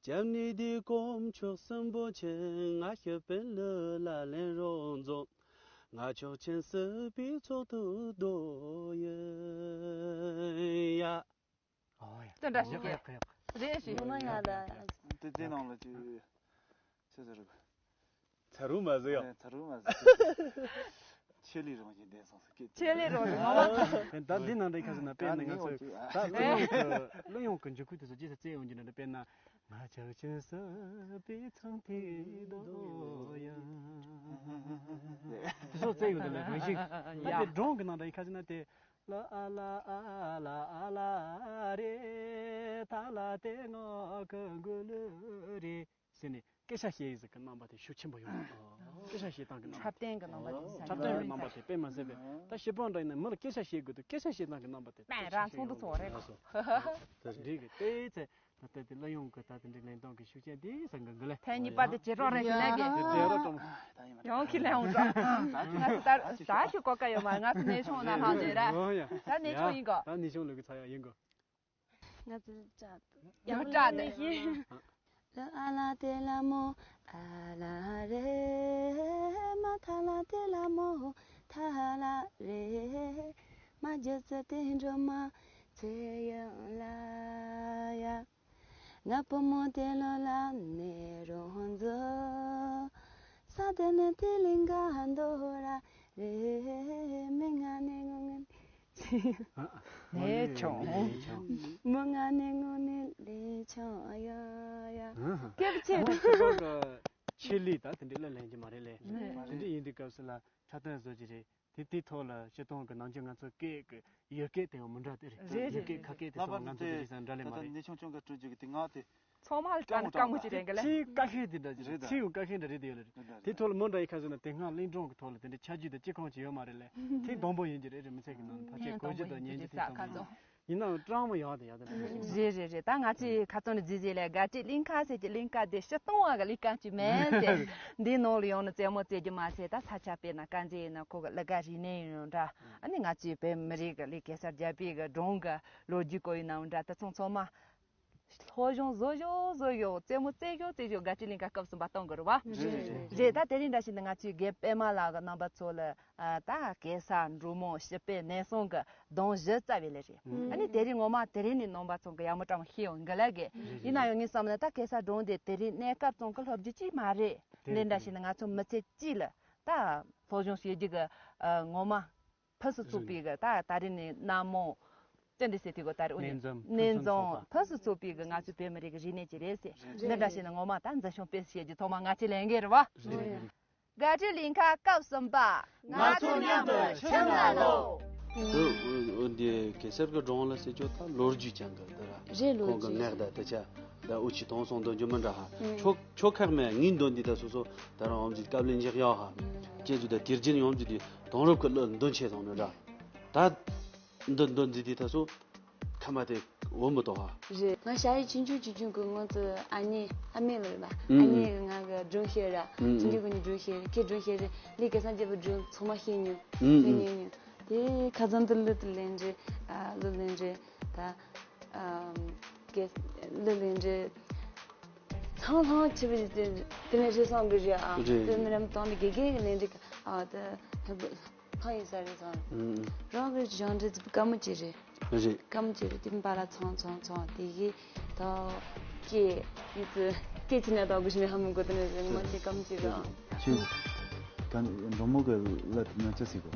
ཅམ་ནི་དི་གོམ་ཆོག་སམ་བོ་ཆེན། ང་ཤི་པན་ལི་ལ་ལེན་རོང་ཛོ། ང་ཆོག་ཆེན་སི་པི་ཚོགས་དུ་དོ་ཡེ་ཡ། ཨོ་ཡ། དེ་འདྲ་ཞིག་ཡག་གི་ཡག་གི་ཡག་གི། རེད་ཞིག་ཡོད་ན་ཡག་ད། དེ་དེ་ནང་ལ་ཅི་ཆི་ཟེར་རུ། ཚ་རུ་མ་ཟེར་ཡ། ཚ་རུ་མ་ཟེར། ཆེ་ལི་རང་བཞིན་ལྡན་སོང་ཟེར་སྐད་ཆེ་ལི་རང་བཞིན་ངོ་མ། ད་འདི་ནང་འདྲ་ཁ་ཟེར་ན་དཔེར་ན་ང་ཚོ་ད་གླུ་དབྱངས་ཀྱི་གླུ་དབྱངས་ཀྱི་འཇུག་ཁུལ་དེ་ཚོ་ཅི་ཟེར་རྩེ་ཡོང་རྒྱུ་འདྲ་དཔེར་ན། ང་ཅག་ཅན་ས་པའི་ཚང་ཐིག་རྡོ་ཡང་། དེ་ཚོ་རྩེ་ཡོང་དུ་ལས་རང་བཞིན། ད་དེ་སྒྲུང་གི་ནང་འདྲ་ཡིན་ཁ་ཟེར་ན་དེ། ལ་ཨ་ལ་ཨ་ལ་ཨ་ལ་རེ། ཐ་ལ་ཏེ་ང་ཁ་གུ་ལུ་རེ། ཟེར་ནས་སྐད་ཆ་བཤད་ཡིག་ཟིག་གི་རྣམ་པ་དེ་ཤུགས་ཆེན་པོ་ཡོང་། སྐད་ཆ་བཤད་སྟངས་ཀྱི་རྣམ་པ་འཁྲབ་སྟོན་གྱི་རྣམ་པ་དེ་ས། འཁྲབ་སྟོན་གྱི་རྣམ་པ་དེ་དཔེ་མ་ཟད་པས་ད་ཤི་པོ་འདྲ་ཡིན་ན་མི་ལ་སྐད་ཆ་བཤད་དགོས་འདུག་སྐད་ཆ་བཤད་སྟངས་ཀྱི་རྣམ་པ་དེ་དཔེ་རང་ཚོགས་འདུ་ཚོགས་རེད་གོ། དེ་རིགས་ཀྱི་དེའི་ཚེ་ད་ལྟ་དེ་གླུ་དབྱངས་ཀྱི་ད་དེ་འདྲའི་ལེན་སྟངས་ཀྱི་ཤུགས་རྐྱེན་དེ་ས་འགང་གི་ལས། ཐེངས་གཉིས་པ་དེ་བྱེད་རོགས་རེད་ཞུ་ལས་ཀྱི། དེ་དེ་རོ་ཀྲོང་། ཡང་ཁྱི་ལས་འོང་ཀྲོང་། ད་ད་ཞུ་གོ་ཀ་ཡོད་མ། ང་ཚོ་ནས་ཤོང་ན་ཧང་དེ་ར། ད་ནས་ཤོང་ཡིན་གོ། ད་ནས་ཤོང་ལུགས་ཀྱི་ཚ་ཡག་ཡིན་གོ། ང་ཚོ་ཅག་ཡང་ཅག་དེ། ལ་ཨ་ལ་ཏེ་ལ་མོ་ཨ་ལ་རེ། མ་ཐ་ལ་ཏེ་ལ་མོ་ཐ་ལ་རེ། མ་རྒྱུ་ཙི་ཏེ་འགྲོ་མ་ཚེ་ཡང་ལ་ཡ། ང་བུ་མོ་ཏེ་ལོ་ལ་ནེ་རོང་ཛོ། ས་ཏེ་ནེ་ཏེ་ལིང་ག་འདོ་ར་རེ། མི་ང་ནེ་ངོ་ངེ། ནས་ཆོག་མོ་ང་ནི་ངོ་ནི་ལས་ཆོག་ཡ་ཡ། སྐད་ཆ་ཆེ་ཆེ་ཆེ་ལི། ད་དེ་འདྲའི་གླུ་ལེན་གྱི་མ་རེད་ལེ། དེ་འདྲ་ཡིན་དུས་སྐབས་སུ་ལ་འཁྲབ་སྟོན་བཟོ་གྱི་རེད། དེ་དེའི་ཐོག་ལ་སྤྱིར་བཏང་གི་ནམ་རྒྱུན་ང་ཚོ་སྐད་ཀྱི་ཡུལ་སྐད་དེ་ཡང་མི་འདྲ་དེ་རེད། རེད་ཡུལ་སྐད་ཁ་སྐད་དེ་ལ་ཚོ་པ་ང་ཚོ་དེ་ཚོ་བཞིན་འདྲ་ལེ་མ་རེད། ནས་ཆུང་ཆུང་གི་སྤྲོད་རྒྱུ་གི་དེ་ང་དེ། ཚང་མ་ལ་དཀའ་མོ་དཀའ་མོ་ཅིག་རེད་གི་ལེ། ཚིག་དཀའ་ཤོས་དེ་འདྲ་ཅིག་རེད། ཚིག་ཡང་དཀའ་ཤོས་འདྲ་རེད་དེ་ཡོད་ལེ། དེ་ཐོག་ལ་མོ་འདྲ་ཡི་ཁ་ཟེར་ན་དེ་སྔ་གླིང་སྒྲུང་གི་ཐོག་ལ་དེ་འདྲའི་ཆ་རྒྱུས་དང་ཅི་གང་ཅི་ཡོད་མ་རེད་ལེ། ཐེངས་དང་པོ་ཡིན་གྱི་རེད། རེད་མི་ཚད་གི་ནང་ཕལ་ཆེར་གོ་རྒྱུ་དང་ཉན་རྒྱུ་དེ་ཐེངས་དང་པོ་ཡིན། ཡིན་ནའང་སྤྲང་མོ་ཡག་དང་ཡག་དང་རེད། རེད་རེད་རེད། ད་ང་ཚོས་ཁ་ཚོན་ནས་རྫི་རྫི་ལས་དགའ་སྤྲོའི་གླིང་ཁ་ཟེར་གྱི་གླིང་ཁ་དེ་ཕྱི་སྟོང་བ་གི་གླིང་ཁ་ཅིག་མེད་ཟེར། འདིའི་ནང་ལ་ཡོང་ནས་རྩེད་མོ་རྩེ་རྒྱུ་མ་ཟད། ད་ས་ཆ་དཔེར་ན་དཀར་མཛེས་ཡིན་ན་ཁོ་གི་གླུ་གར་རིག་གནས་ཡིན་ནའང་འདྲ། ཨ་ནི་ང་ཚོའི་བོད་མི་རིགས་ཀྱི་གླུ་གེ་སར་རྒྱལ་པོའི་གི་སྒྲུང་གི་ལོ་རྒྱུས་སྐོར་ཡིན་ནའང་འདྲ། དེ་ཚོ་ཚང་མ། སློབ་སྦྱོང་བཟོ་ཞོག་བཟོ་ཞོག་རྩེད་མོ་རྩེ་ཞོག་རྩེ་ཞོག་རྒན་གྲས་གླིང་ག་སྐབས་གསུམ་པ་གཏོང་དགོས་རེད་བ། རེད་རེད་རེད། རེད། ད་དེ་རིང་འདྲ་ཞིག་ནི་ང་ཚོའི་རྒན་པད་མ་ལགས་ཀྱི་རྣམ་པ་ཚོ་ལ་ཨ་ད་གེ་སར་འབྲུག་མོ་ཞི་པའི་ནན་སོང་གི་གདུང་བཞི་རྩ་བའི་ལས་རེད། ཨ་ནི་དེ་རིང་ངོ་མ་དེ་རིང་ནས་ནང་པ་ཚོ་གི་ཡག་མོ་དྲང་མོ་ཤེས་ཡོང་གི་ལ་གི། ཡིན་ན་ཡང་ངས་བསམ་ན་ད་གེ་སར་སྒྲུང་དེ་དེ་རིང་གནས་སྐབས་ཚོང་གི་སློབ་རྒྱུ་ཅིག་མ་རེད། དེ་འདྲ་ཞིག་ནི་ང་ཚོ་མི་ཚེ་གཅིག་ལ་ད་སློབ་སྦྱོང་བྱེད་རྒྱུ་གི་ངོ་མ་ཕུན་སུམ་ཚོགས་པའི་གི་ད་ད་རེས་ནས་གནའ་མོ་ཅི་འདྲ་ཟེར་དུས་གོ་ད་རེས་འོ་ནས་གནས་འཛོམས་ཕུན་སུམ་ཚོགས་པའི་གི་ང་ཚོའི་བོད་མི་རིགས་ཀྱི་རིག་གནས་ཅིག་རེད་ཟེར། འདི་འདྲ་བྱས་ནས་ངོ་མ་ད་འཛིན་སྐྱོང་སྤེལ་བྱེད་རྒྱུ་ཐོག་མ་ང་ཚོའི་ལས་འགན་རེད་བ། རེད། རྒན་གྲས་གླིང་ག་སྐབས་གསུམ་པ། ང་ཚོ་མཉམ་དུ་ཁྱིམ་ལ་ལོག་འདི་གེ་སར་གི་སྒྲུང་ལ་ཟེར་ཆོག་ད་ལོ་རྒྱུས་ཅན་གི་འདི་ར། རེད་ལོ་ཁོང་གི་རྒྱུས་ངག་ད་དེ་ཆ་ད་འུ་ཆི་དོང་སོང་འདོན་རྒྱུ་མི་འདྲ་ཧ། ཆོ་ཆོ་ཁག་མེད་ངའི་འདོན་འདི་ད་སོ་སོ་ད་རང་ཡོང་རྒྱུ་དཀའ་ལས་འཇགས་ཡོད་ཧ། ཁྱེད་ཚོ་ད་དེར་རྒྱུན་ཡོང་རྒྱུ་དེ་དོང་རབས་ཀྱི་བློ་འདོན་ཆེ་སོང་ནོ་འདྲ། ད་འདི་འདོན་འདི་དེ་ད་སོ་ཁ་མ་དེ་འོ་མི་ཏོ་ཧ། རེད། ང་ཞ་ཡི་ཆུང་ཆུང་ཆུང་ཆུང་གི་སྔོན་དུ་ཨ་ནེ་ཨ་མེ་ལ་ཡོད་པ། ཨ་ནེ་གི་ང་གི་སྒྲུང་བཤད་ར། ཆུང་ཆུང་གི་ནི་སྒྲུང་བཤད་ར་ཁྱེད་སྒྲུང་བཤད་ར་ལས་ཀ་སང་རྒྱབ་པའི་སྒྲུང་ཚང་མ་བཤད་མྱོང་། བཤད་ཉན་མྱོང་། དེ་ཁ་སང་དུ་ལུ་དུ་ལེན་རེད། ཨ་ལུ་ལེན་རེད་ད། ཨམ། གེ་ལུ་ལེན་རེད། ཚང་ཚང་ཆེ་བ་ཞིག་དེ་དེ་ནས་རེད་སོང་གི་རེད་ཨ། རེད། དེ་ནས་རམ་དང་ནི་དགེ་རྒན་གི་ལེན་རེད་ཨ། དེ་ལྷག་ཡིན་ས་རེད་སོང་། རང་གི་སྦྱང་འབྲས་དཀའ་མོ་ཅིག་རེད། རེད། དཀའ་མོ་ཅིག་རེད། དེ་འབའ་ལ་ཚང་ཚང་ཚང་དེ་གི་ད་སྐད་ཡིད་དུ་སྐད་ཅིག་ནས་ད་དགོས་ཤི་མེད་ཧ་མི་གོ་དེ་ནས་རེད་ངོ་མ་དེ་དཀའ་མོ་ཅིག་རེད་ཨ། ཁྱོད་ག་འབྲོག་མོ་གི་ལ་དེ་ན་ཅི་ཟིག་གོ།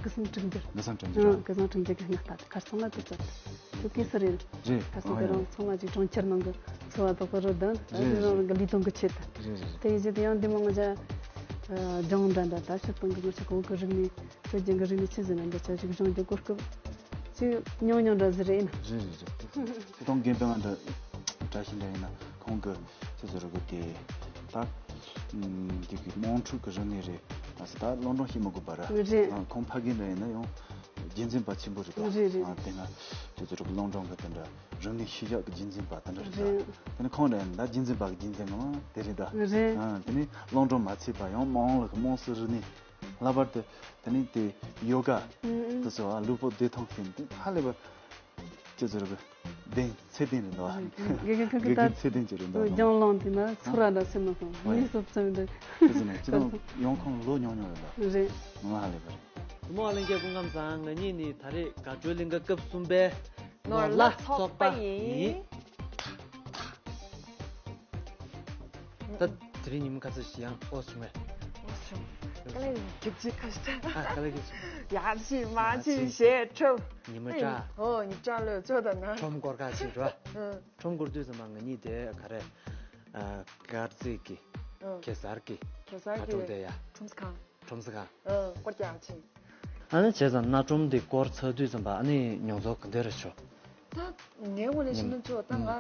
གུ་སུམ་དྲུག་འགྱུར། གུ་སུམ་དྲུག་འགྱུར། གུ་སུམ་དྲུག་འགྱུར་གི་སྔགས་ལྟ་དེ་ཁར་སོང་ང་དེ་ཚོ་དེ་གི་སུ་རེད། རེད། ཁ་སང་དེ་རང་ཚང་མ་ཅིག་གྲོང་ཁྱེར་ནང་གི་འཚོ་བ་དོག་པ་རུ་དང་རེད་རང་གི་ལུས་སྟོང་གི་ཆེད་དུ། རེད་རེད། དེ་ཡི་རྗེས་དེ་ཡང་འདི་མང་ང་ཅག་ལྗང་འདྲ་འདྲ་ད་ཕྱི་སྟོང་གི་ངོ་ཤེས་གོ་གི་རིག་གནས་སྲོལ་རྒྱུན་གི་རིག་གནས་ཆི་ཟིན་ན་འདི་ཆ་ཞིག་སྦྱང་རྒྱུ་གོ་སྐབས་ཅིག་ཉུང་ཉུང་འདྲ་ཟིག་རེད་ཡིན། རེད་རེད་རེད། ཕྱི་སྟོང་རྒན་པ་ང་འདྲ་བཀྲ་ཤིས་འདྲ་ཡིན་ན་ཁོང་གི་ཆི་ཟེར་རོ་གི་དེ་ད་དེ་གི་དམངས་ཁྲོད་གི་རིག་གནས་རེད། ད་སི་ད་སློབ་འབྲིང་ཤེས་མི་དགོས་པ་ར། རེད། ཁོང་ཕ་རྒན་འདྲ་ཡིན་ན་ཡང་རྒྱུན་འཛིན་པ་ཆེན་པོ་རེད་ད། རེད་རེད། དེ་ན་ཆི་ཟེར་རོ་གི་སློབ་འབྲིང་གི་དེ་འདྲ་རིག་གནས་ཤེས་བྱ་གི་རྒྱུན་འཛིན་པ་དེ་འདྲ་རེད་ད། རེད། དེ་ནི་ཁོང་འདྲ་ཡིན་ན་ད་རྒྱུན་འཛིན་པ་གི་རྒྱུན་འཛིན་ངོ་མ་དེ་རེད་ད། རེད། དེ་ནི་སློབ་འབྲིང་མ་ཚད་པ་ཡང་དམངས་ལ་གི་དམངས་སྲིད་རིག་གནས། ལྷག་པར་དུ་དེ་ནི་དེ་ཡོ་ག་དེ་ཚོ་ཨ་ལུས་པོ་བདེ་ཐང་ཟིན་དེ་ཧ་ལས་པ་ཅི་ཟེར་གི་བདེན་ཚད་ལྡན་རེད་འདུག་ཨ། དགེ་རྒན་ཁ་ཁ་དགེ་རྒན་ཚད་ལྡན་ཅིག་རེད་འདུག་ཨ། ལྗང་ལང་དེ་ན་ཚོར་བ་འདྲ་སེམས་ནང་སོང་ངེས་སོ་བཙོན་འདྲ། དེ་ཚོ་ནི་ཅི་དང་ཡོང་ཁོང་ལོ་ཉུང་ཉུང་རེད་འདུག་རེད། ང་ཧ་ལས་པ་རེད། མོ་ཨ་ལེན་གྱི་སྐུ་ཁམས་བཟང་། ང་གཉིས་ནི་ད་རེས་དགའ་སྤྲོའི་གླིང་ག་སྐབས་གསུམ་པའི་ནོར་ལྷ་ཚོགས་པ་ཡིན། ད་དེ་རིང་ཉིན་མོ་ཁ་ཚ་ཞིག་ཡང་ཨོ་སུ་མེ། ཨོ་སུ་མེ། དཀའ་ལས་རྒྱབ་ཅིག་ཁ་ཤས། ཨ་དཀའ་ལས་རྒྱབ་ཅིག་ཡག་ཅིག་མ་ཅིག་ཞེས་ཁྲོབ། ཉི་མ་ཨེ་དྲག་ཨོ་ཉི་དྲག་ལོས་ཚོད་ད་ན། ཁྲོམ་སྐོར་ཁ་ཅིག་རོ། ཨ་ཁྲོམ་སྐོར་དུས་ཙམ་པ་ང་གཉིས་དེ་ག་རེ། ཨ་དཀར་མཛེས་ཀྱི་ཨ་གེ་སར་གྱི་གེ་སར་ཁ་གྲོང་དེ་ཡ། ཁྲོམ་ས་ཁང་། ཁྲོམ་ས་ཁང་། ཨ་སྐོར་རྒྱག་ཕྱིན། ཨ་ནི་བྱས་ཙང་གནའ་ཁྲོམ་འདི་སྐོར་ཚར་དུས་ཙམ་པ་ཨ་ནི་མྱོང་ཚོར་ག་འདྲ་རེད་ཤོག་ད་ངའི་ངོས་ནས་བཤད་ན་ཆོག་ད་ང་ཨ་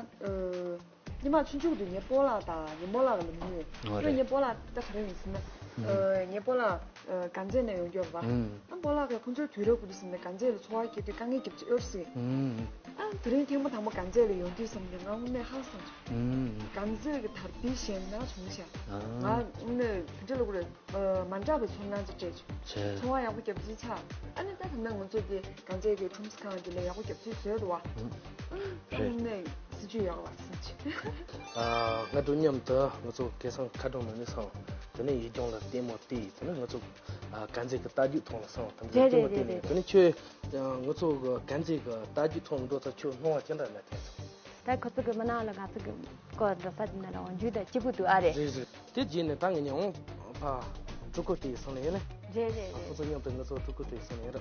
སྔོན་མ་ཆུང་ཆུང་དུས་ངའི་སྤོ་ལགས་དང་ངའི་རྨོ་ལགས་ལ་མི་ནུས། ཨོ་རེད། ངའི་སྤོ་ལགས་ད་ག་རེ་ཡིན་ཟེར་ན། ཨ་ངའི་སྤོ་ལགས་ཨ་དཀར་མཛེས་ནས་ཡོང་རྒྱུ་རེད་པ། ཨ་སྤོ་ལགས་ཀྱིས་ཁོང་ཚོའི་དུས་རབས་ཀྱི་དུས་ཟེར་ན་དཀར་མཛེས་ལ་འཚོ་བ་སྐྱེལ་དུས་དཀའ་ངལ་རྒྱབ་ཅིག་ཨོ་རེད་ཟེར། ཨ་དེ་རིང་ཐེངས་མ་དང་པོ་དཀར་མཛེས་ལ་ཡོང་དུས་ཙམ་ནས་ང་དངོས་གནས་ཧ་སང་བྱུང་། དཀར་མཛེས་ཀྱི་དར་སྤེལ་ཞན་ན་བྱུང་ཤག་ང་དངོས་གནས་བོད་འདྲ་ལ་གུ་རེ། མ་འདྲ་བའི་ཚོར་སྣང་ཅིག་སྤྲད་བྱུང་། འཚོ་བ་ཡག་པོ་རྒྱབ་ཅིག་ཆགས། ཨ་ནི་ད་ད་ནང་ང་ཚོ་དེ་གང་ཅག་གི་ཁྲོམ་ས་ཁང་དེ་ལ་ཡག་པོ་རྒྱབ་ཅིག་བཟོས་འདུག་བ། ཨ་ནི་ནས་སྲིད་ཇུས་ཡག་ལ་སྲིད་ཇུས། ང་དང་མཉམ་དུ་ང་ཚོ་སྐལ་བཟང་མཁའ་འགྲོ་ནང་ནས་སོང་། དེ་ནས་ཡིག་སྦྱོང་ལ་ལྟད་མོ་བལྟས། དེ་ནས་ང་ཚོ་དཀར་མཛེས་ཀྱི་རྟ་རྒྱུག་ཐོག་ལ་སོང་། དེ་ནས་ལྟད་མོ་བལྟས་ནས་དེ་ནས་ཁྱོད་ང་ཚོ་དཀར་མཛེས་ཀྱི་རྟ་རྒྱུག་ཐོག་འགྲོ་ཚར་ཁྱོད་སྣང་བ་ཅི་འདྲ་ལ་ཐེབས་སོང་། ད་ཁོ་ཚོ་གི་མི་ནང་ལ་ང་ཚོ་གི་སྐོར་འགྲོ་ས་དེ་ན་རང་འཇུས་དང་སྐྱིད་པོ་འདུག་ཨ་རེད། རེད་རེད། དེ་རྗེས་ནས་ད་ངས་ཉོང་ཕ་ཕྲུ་གུ་དེའི་སོང་ནས་ཡིན་ནས། རེད་རེད་ཁོ་རེད། ཚོ་མཉམ་དུ་ང་ཚོ་ཕྲུ་གུ་དེའི་སོང་ནས་ཡིན་ར།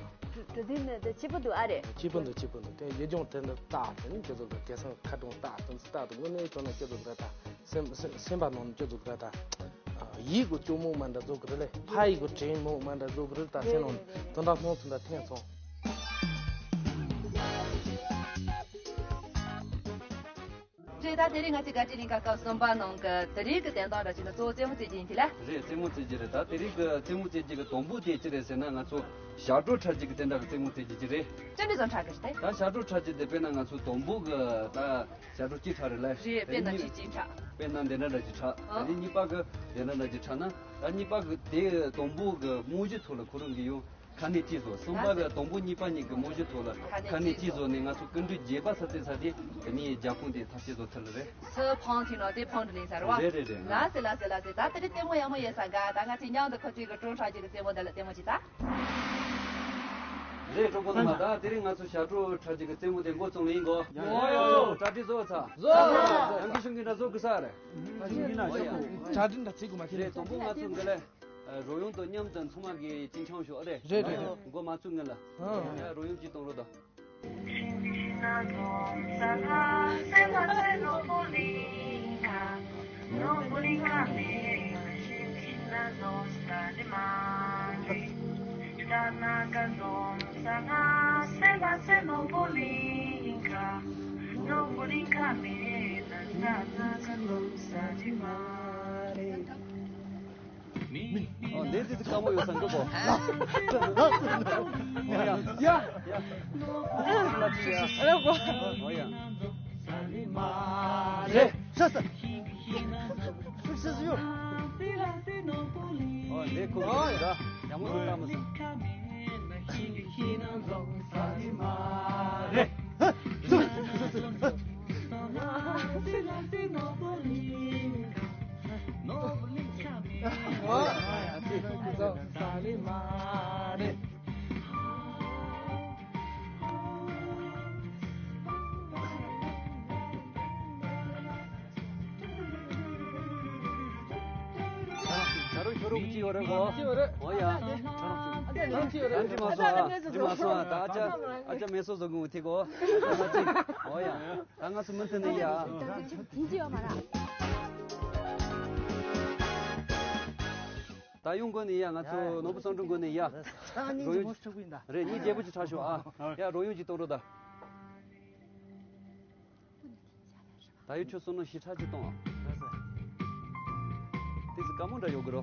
དེ་དེ་ནས་དེ་སྐྱིད་པོ་འདུག་ཨ་རེད། སྐྱིད་པོ་འདུག་སྐྱིད་པོ་འདུག་དེ་ཡིག་སྦྱོང་དེ་འདྲ་བལྟ་དེ་ནི་ཁྱེད་ཚོ་གི་སྐལ་བཟང་མཁའ་འགྲོ་བལྟ་དེ་ཚོ་བལྟ་དུས་དངོས་གནས་ཁྱོད་ནི་ཁྱེད་ཚོ་འདྲ་ད་སེམས་སེམས་སེམས་པ་ནང་ཁྱེད་ཚོ་འདྲ་ད་ཡིད་གི་སྐྱོ་མོ་མ་འདྲ་བཟོ་གི་རེད་ལེ། ཕ་ཡི་གི་དྲན་མོ་མ་འདྲ་བཟོ་གི་རེད་ད་སེམས་ནང་དེ་འདྲ་སྣང་དེ་འདྲ་ཐེངས་སོང་། རེད་ད་དེ་རིང་ང་ཚོའི་དགའ་སྤྲོའི་གླིང་ག་སྐབས་གསུམ་པ་ནང་གི་དེ་རིང་གི་བདེན་དོན་འདྲ་ཞིག་ན་གཙོ་བོ་རྩེད་མོ་རྩེ་རྒྱུ་ཡིན་གྱི་ལ། རེད་རྩེད་མོ་རྩེ་རྒྱུ་རེད་ད་དེ་རིང་གི་རྩེད་མོ་རྩེ་རྒྱུ་གི་དང་པོ་དེ་ཅི་རེད་ཟེར་ན་ང་ཚོ་ཞབས་བྲོ་འཁྲབ་རྒྱུ་གི་དེ་འདྲ་གི་རྩེད་མོ་རྩེ་རྒྱུ་ཅི་རེད། ཅི་འདྲ་ཚོ་འཁྲབ་གི་རེད་དེ། ད་ཞབས་བྲོ་འཁྲབ་རྒྱུ་དེ་དཔེར་ན་ང་ཚོ་དང་པོ་གི་ད་ཞབས་བྲོ་གཅིག་འཁྲབ་རེད་ལ། རེད་དཔེར་ན་གཅིག་གཅིག་འཁྲབ། དཔེར་ན་འདི་འདྲ་འདྲ་ཅིག་འཁྲབ་ཨ། དེ་ནས་གཉིས་པ་གི་འདི་འདྲ་འདྲ་ཅིག་འཁྲབ་ན་ད་གཉིས་པ་གི་དེ་དང་པོ་གི་རྨང་གཞི་ཐོག་ལ་ཁོ་རང་གི་ཡང་། ཁ་ནས་ཅི་བཟོ། གསུམ་པ་གི་དང་པོ་གཉིས་པ་གཉིས་ཀྱི་རྨང་གཞི་ཐོག་ལ་ཁ་ནས་ཅི་བཟོ་ནས། ང་ཚོ་སྐུ་མགྲོན་རྒྱས་པ་ས་ཚིགས་ས་དེ་དེ་ནས་རྒྱབ་ཁུངས་དེ་ཐག་གཅོད་བཟོ་ཐུབ་ལ་རེད། སུ་ཕང་ཐུག་ནོ་དེ་ཕང་དུ་ལེན་ས་རེད་བ། རེད་རེད་རེད། ལ་སེ་ལ་སེ་ལ་སེ། ད་དེ་རིང་ལྟད་མོ་ཡག་མོ་ཡོད་ས་ག་ད་ང་ཚོའི་མཉམ་དུ་ཁོ་ཚོའི་གི་ཀྲོང་ཁྲག་ཅིག་གི་རྩེད་མོ་འདི་ལ་ལྟད་མོ་ཅིག་ད། རེད། གྲོགས་པོ་རྣམ་པ། ད་དེ་རིང་ང་ཚོ་ཞབས་བྲོ་ཁྲག་ཅིག་གི་རྩེད་མོ་དེ་འགོ་རྩོམ་ལ་ཡིན་གོ། ཡོ་ཡོ་ཡོ། གྲ་སྒྲིག་བཟོ་ཚར། བཟོ་ཚར། ཡང་གི་ཤུང་གི་འདྲ་བཟོ་གི་ས་རེད། ཡང་གི་ཤུང་གི་འདྲ་བཟོ་གི་ས་རེད། གྲ་སྒྲིག་འདྲ་བྱེད་དགོས་མ་ཁྱེད་རེད། དང་པོ་ང་ཚོ་འདི་ལ་རོལ་དབྱངས་དང་མཉམ་དུ་ཚང་མ་གི་ཅིན་ཆང་ཞོག་རེད། རེད་རེད་རེད། འགོ་མ་བཙུགས་སྔོན་ལ། ཡ་རོལ་དབྱངས་ཅིག་གཏོང་རོགས་དང་། ཨོ་འདི་འདི་དཀའ་མོ་ཡོད་ས་འདུག་གོ། ཡ། ཡ། ཡ། ཨ་ལ་ཅི་ཡ། ཨ་ལ་གོ། ཨོ་ཡ། རེད། ཤ་ས། ཤ་ས་ཡོད། ཨོ་འདི་ཁོ་གི་རེད་ད། ཡག་མོ་འདུག་ལྟ་མོ་ས། རེད། ད་རུང་ཁྱོད་རང་གི་ཅི་ཡོད་རེད་གོ། ཅི་ཡོད་རེད། ཨོ་ཡ། ཨ་ཅག་ལ་མེད་སོ་ཟོ་གི་འུ་ཐིག་གོ། ཨ་ཅག་མེད་སོ་ཟོ་གི་འུ་ཐིག་གོ། ཨ་ཅག་མེད་སོ་ཟོ་གི་འུ་ཐིག་གོ། ཨ་ཅག་ཅིག་ཨོ་ཡ། ད་ང་ཚོ་མུ་མཐུད་ནས་ཡ། ད་ཡོང་དགོས་ནས་ཡ། ང་ཚོ་ནོར་བུ་བསམ་གྲུབ་དགོས་ནས་ཡ། རོལ་དབྱངས་ཅིག་རེད། གཉིས་རྒྱལ་པོ་ཅིག་ཁྲ་ཤོག་ཨ། ཡ་རོལ་དབྱངས་ཅིག་གཏོང་རོགས་ད། ད་ཡོད་ཁྱོད་བསམ་བློ་ཞིབ་ཕྲ་ཅིག་གཏོང་ཨ། དེ་ཚོ་དཀའ་མོ་འདྲ་ཡོད་གི་རོ།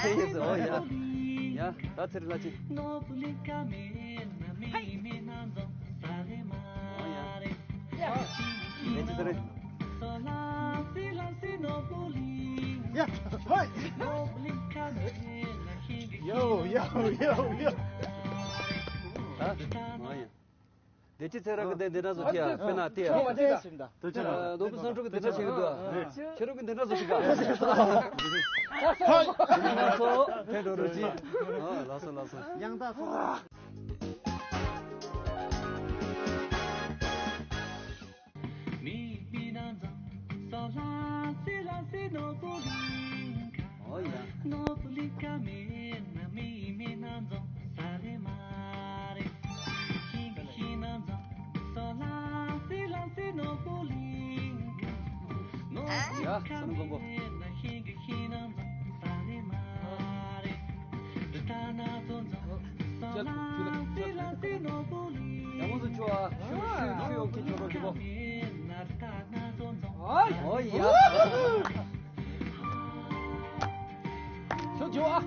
ཧེ། ཨོ་ཡ། ཡ། ད་ཚེ་རིང་ལགས་ཅིག་ཨོ་ཡ། ཡ། ཅི་ཚེ་རིང་། ཡ། ཧོ། ཡོ་ཡོ་ཡོ་ཡོ། ད། ཨོ་ཡ། བདེ་སྐྱིད་ཚེ་རིང་གི་འདི་འདི་འདྲ་བཟོ་ཁྱེད་ཨ། དཔེར་ན་དེ་ཨ། ཨ། ཨ། ནོར་བུ་བསམ་གྲུབ་ཀྱི་འདི་འདྲ་བྱེད་གི་འདུག་ཨ། ཁྱེད་རང་གི་འདི་འདྲ་བཟོ་ཤིག་ག་ལགས་སོ། ཕེབས་འགྲོ་རོགས་གྱིས། ཨ། ལགས་སོ་ལགས་སོ། ཡང་དག་སོང་། ཨོ་ཡ། ཡ། བསམ་མགོན་པོ། ཡང་མོ་ཚོ་ཆོ་ཨ། ཤུ་ཤུ་ཤུ་ཡོང་གི་ཆོ་རོགས་གྱིས་གོ། ཨོ་ཡ། ཆོ་ཆོ་ཨ།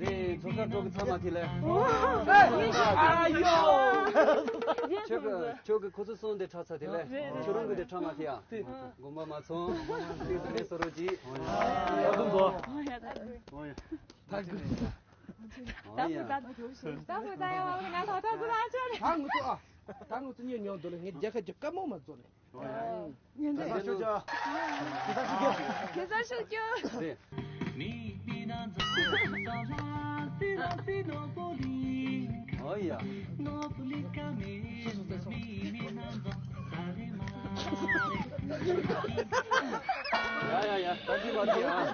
རེད། ཚོགས་ཁག་འགྲོ་གི་ཚང་མ་དེ་ལས། ཨ་ཡོ། ཁྱོད་ཀྱི་ཁྱོད་ཀྱི་ཁོ་ཚོ་སོང་དེ་ཁྲག་ཚ་དེ་ལས། ཁྱོད་རང་གི་དེ་ཁྲག་མ་དེ་ཡ། དགོངས་པ་མ་ཚོམས། དེ་ཚོ་རེད་སོ་རོ་ཅི། ད་གུ་ད་གུ། ཨོ་ཡ། ད་གུ་ད་གུ་ད་ཡ་བ་ང་ད་གུ་ད་ཆོ་རེད། ད་ངུ་ཚོ་ཨ། ད་ངུ་ཚོ་ཉོ་ཉོ་འདུག་ལ་ངས་རྒྱལ་ཁ་རྒྱབ་ཀ་མོ་མ་ཚོ་ནས། ཉན་དེ་ཤོད་ཅོ། གེ་སར་ཤོད་ཅོ། རེད། ཨོ་ཡ། ཡ་ཡ་ཡ། ད་འདི་མ་འདི་ཨ།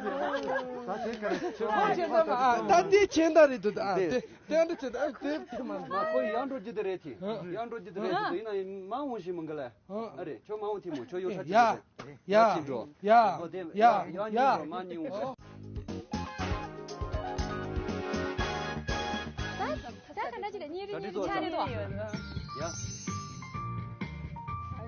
ད་འདི་ཁྱེད་འདྲ་རེད་འདུག་ཨ། དེ་དེ་འདྲ་ཚེ་ད་དེ་དེ་མ་འདུག་ཁོ་ཡང་འགྲོ་རྒྱུ་དེ་རེད་དེ། ཡང་འགྲོ་རྒྱུ་དེ་རེད་དེ། ཡིན་ན་ཡིན་མ་འོང་ཞིག་མི་འགི་ལ། ཨ་རེད། ཁྱོད་མ་འོང་ཐེ་མོ། ཁྱོད་ཡོ་ཧྲ་ཅིག་ཡ། རེད། ཡ། ཡ་ཅིག་འགྲོ། ཡ། ཨོ་དེ་ཡ། ཡ་ཡ་ཡ། འགྲོ་མ་ཉིན་འོང་། ད་ད་ད་ཅི་ལ་གཉིས་རེ་གཉིས་རེ་ཆ་རེ་དོ། ཡ།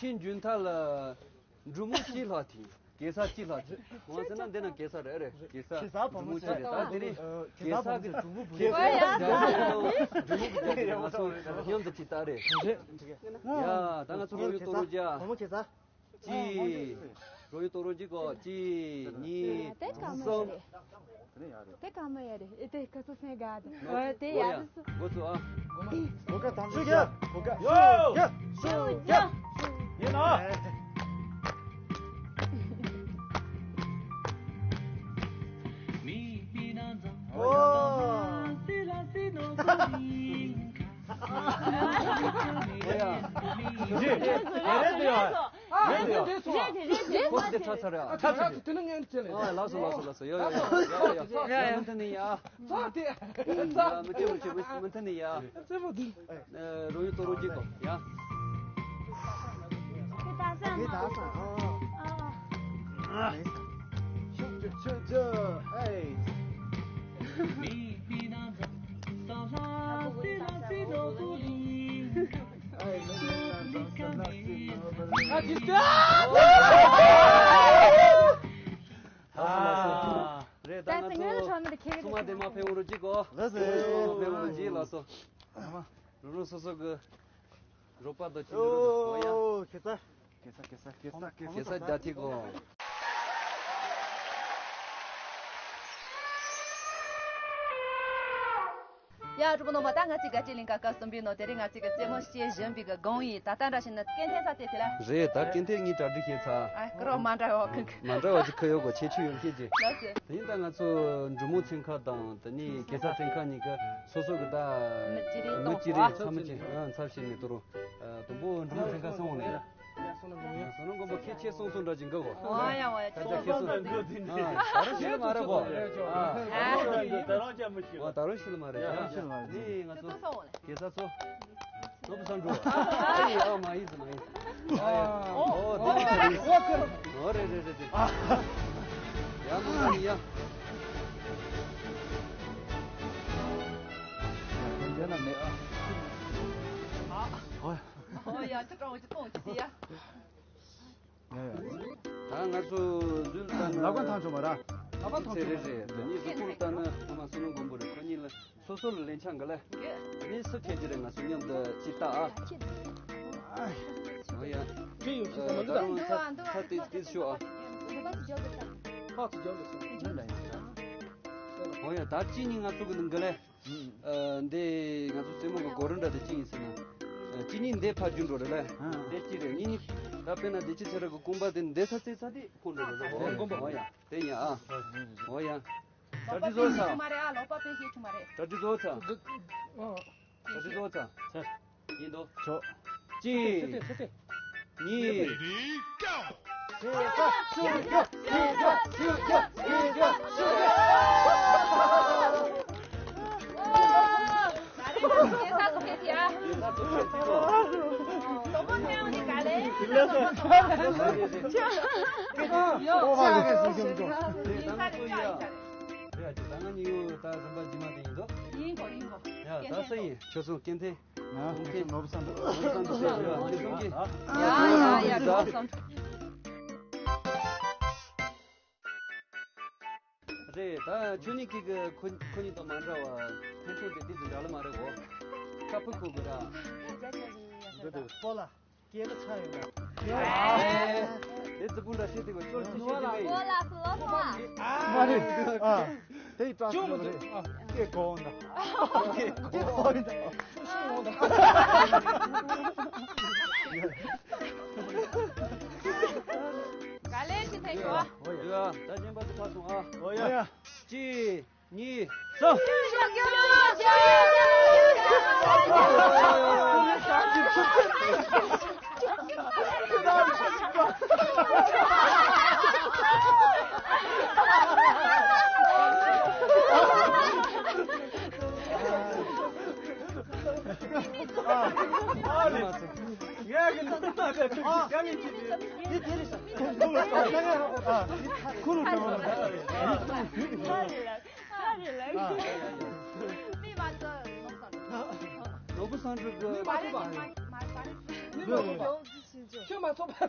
ཕྱིན་རྒྱུན་ཐག་ལ་འབྲུ་མོ་གཅིག་ལྷག་ཐིག་གེ་སར་གཅིག་ལྷག་ཐིག་འོང་ཟེར་ན་འདི་ན་གེ་སར་རེད་རེད། གེ་སར་གེ་སར་འབྲུ་མོ་གཅིག་རེད། ད་དེ་རིང་གེ་སར་གི་འབྲུ་མོ་འབྲུ་མོ་གི་རྒྱབ་ལ་ང་ཚོ་མཉམ་དུ་ཅིག་ལྟ་རེད། ཡ་ད་ང་ཚོ་རོ་ཡོ་ཏོ་རོ་རྒྱ། གཅིག་རོ་ཡོ་ཏོ་རོ་གཅིག་གོ་གཅིག་གཉིས་གསུམ། དེ་ག་མ་ཡ་རེད། དེ་ག་ཚོད་སེང་ག་དེ་ཡ་རེད། འགོ་ཚུགས་ཨ། གོ་སྐབས་དང་ཤུགས་རྒྱབ། གོ་སྐབས་ཡོ། ཤུགས་རྒྱབ། ཡིན་ནོ། ཨོ། ཡ། རེད་རེད་ཡ། རེད་རེད་ཡ། ཁོ་ཚོ་དེ་ཚར་ཚར་རེད་ཨ། ཚར་ཚར་དེ་ནི་ངན་ཚེ་ལས། ཨ་ལགས་སོ་ལགས་སོ་ལགས་སོ། ཡོ་ཡོ་ཡོ་ཡོ་ཡོ། ཡ་མི་མཐུན་ནི་ཡ། ཚར་དེ། ཡ་མི་ཐེ་མི་ཐེ་མི་མི་མཐུན་ནི་ཡ། རྩེ་མོ་དེ། རོ་ཡོ་ཏོ་རོ་གཅིག་གོ་ཡ། དེ་ད་ས་མ། དེ་ད་ས་ཨ། ཨ། ཤུགས་ཀྱིས་ཆུ་རྒྱུ་ཨེ། ཨ། རེད་ད་ང་ཚོ་ཚང་མ་དེ་མ་ཕེབས་འོང་རོགས་གྱིས་གོ་ལགས་སོ། ཚང་མ་ཕེབས་འོང་རོགས་གྱིས་ལགས་སོ། རུ་རུ་སོ་སོ་གི་རོགས་པ་དང་ཅི་འདྲ་འདུག་གོ་ཡ། ཨོ་ཁེ་ས། ཁེ་ས་ཁེ་ས་ཁེ་ས་ཁེ་ས་རྒྱ་ཐིག་གོ་ཡ། གྲོགས་པོ་རྣམ་པ། ད་ང་ཚོའི་དགའ་སྤྲོའི་གླིང་ག་སྐབས་གསུམ་པའི་ནང་དེ་རིང་ང་ཚོའི་གི་རྩེད་མོ་བྱེད་བཞིན་པའི་གི་སྒང་ཡིན། ད་ལྟ་འདྲ་བྱས་ན་སྐད་འཐེན་ས་དེ་དེ་ལ། རེད་ད་སྐད་འཐེན་ངས་གྲ་སྒྲིག་བྱས་ཚར། ཨ་སྐུ་རོགས་མ་འདྲ་བ་ཁུག་མ་འདྲ་བ་ཅིག་ཁ་ཡོད་གོ་ཁྱད་ཆོས་ཡོད་སྐད་ཅིག་ལགས་སོ། དེ་ཡིན་ད་ང་ཚོ་འབྲུ་མོ་ཚན་ཁག་དང་དེ་ནས་གེ་སར་ཚན་ཁག་གཉིས་ཀ་སོ་སོ་གི་ད་མི་གཅིག་རེད་མི་གཅིག་རེད་ཚང་མ་ཅིག་ཨ་ཚབ་བྱས་ནས་དོ་རུ་དུམ་བུ་འབྲུ་མོ་ཚན་ཁག་སོང་ནས། ཡ་སོ་ནམ་མགོན་པོ་ཁྱེད་ཆེ་སོང་སོང་འདྲ་ཅིག་འགའ་གོ་ཨ་ཡ་ཝ་ཡ་ད་ཆ་ཁྱེད་སོང་ཨ་ད་རུང་ཤི་ལ་མ་རེད་གོ་ཨ་ད་རུང་ཅག་མི་ཤི་ཨ་ད་རུང་ཤི་ལ་མ་རེད་ཨ་ནི་ང་ཚོ་གེ་སར་ཚོ་ནོར་བུ་བསམ་འགྲོ་ཨ་ཨ་མ་ཡིན་ཙི་མ་ཡིན་ཨ་ཡ་ཨོ་དེ་ཨོ་རེད་རེད་རེད་རེད་ཡ་མ་ཡིན་ཡ། འདི་ན་མེད་ཨ། ཨོ། ཨོ་ཡ་ཅི་ཀྲང་ཅི་ཀོང་ཅི་ཡ། ཡ་ཡ། ད་ང་ཚོ་འཛུལ་ལྟ་ན། ལག་པ་ཐང་ཆོག་མ་ར། ལག་པ་ཐང་ཆོག་མ་ར། རེད་རེད་རེད། དེ་ནི་གཟུགས་པོ་ལྟ་ན་ཨ་མ་བསོད་ནམས་མགོན་པོ་རེད། ཁོ་གཉིས་ལ་སོ་སོ་ལ་ལན་ཆགས་འགའ་ལས། དེ་ནི་སུ་ཁྱེད་ཀྱི་རེད། ང་ཚོ་མཉམ་དུ་ཅི་ལྟ་ཨ། ཨོ་ཡ། ཁྱེད་ཡོད་ཤི་ས་མ་ལུས་ད་རུང་ཚ་ཚ་དེ་དེ་ཤོག་ཨ། ཕག་ཚོ་རྒྱབ་ལ་སོང་། ཨོ་ཡ་ད་གཅིག་གཉིས་ང་ཚོ་གི་ནང་འགའ་ལས། ཨ་འདི་ང་ཚོ་རྩེད་མོ་གི་གོ་རིམ་འདྲ་དེ་གཅིག་ཡིན་ཟེར་ན། ཨ་གཅིག་གཉིས་འདི་ཕར་རྒྱུག་འགྲོ་རེད་ལ། ཨ་འདི་གཅིག་རེད་གཉིས་གཉིས། ད་དཔེར་ན་བདེ་སྐྱིད་ཚེ་རབས་ཀྱི་རྐང་པ་དེ་འདི་ས་རྩེ་ཚ་དེ་ཁོང་འགྲོ་རེད། ཨོ་ཡ་དེ་ཡིན་ཨ། ཨོ་ཡ། ཨ་ ལོག་པ་དཔེ་ཞེ་ཆུང་མ་རེད་ཨ། ལོག་པ་དཔེ་ཞེ་ཆུང་མ་རེད། གྲ་སྒྲིག་བཟོ་ཚར། གྲ་སྒྲིག་བཟོ་ཚར། ཡིན་འདུག་ཅོ། གཅིག་གཉིས། ཡིན་གོ་ཡིན་གོ་ཡ་ད་སུ་ཡིན། ཁྱོད་ཚོ་སྐད་འཐེན། ང་ཚོ་ནོར་བུ་སང་འགྲོ། ནོར་བུ་སང་འགྲོ་ཟེར་ཡོད་ཨ། དེ་གསུང་གི་ཡ་ཡ་ཡ་ནོར་བུ་སང་འགྲོ། རེད། ད་ཆོས་ཉིད་ཀྱི་གི་ཁོ་ཁོ་གཉིས་དང་མ་འདྲ་བ་ཕན་ཚུན་དེ་དེ་ཚོ་འདྲ་ལ་མ་རེད་གོ། ཁ་ཕུ་ཁུ་གི་ར། འདི་དུ་སྤོ་ལ། སྐྱེས་པ་ཆགས་ཡོད་ན། དེ་རྫི་སྤུན་འདྲ་བྱེད་དེ་བ་ཅོར་ཅི་བྱེད་དེ་བས། མ་རེད། ཨ། དེ་ཡི་བཀྲ་ཤིས་རེད། སྐྱེ་གོ་འོང་ད། སྐྱེ་གོ་འོང་ད། ག་ལེ་ཞིག་ཐེག་ཤོ། ཡ། ད་སྙན་པ་ཅིག་ཕར་སོང་ཨ། ཨོ་ཡ། གཅིག་གཉིས། གསུམ། ཁུ་རུ་ཁྲོ་བོ། མི་མ་ཚོ་ནོར་བུ་སང་འགྲོ། ནོར་བུ་སང་འགྲོ་གི། མ་རེད་མ་རེད་མ་རེད། ཁྱོད་མ་ཚོགས་པ།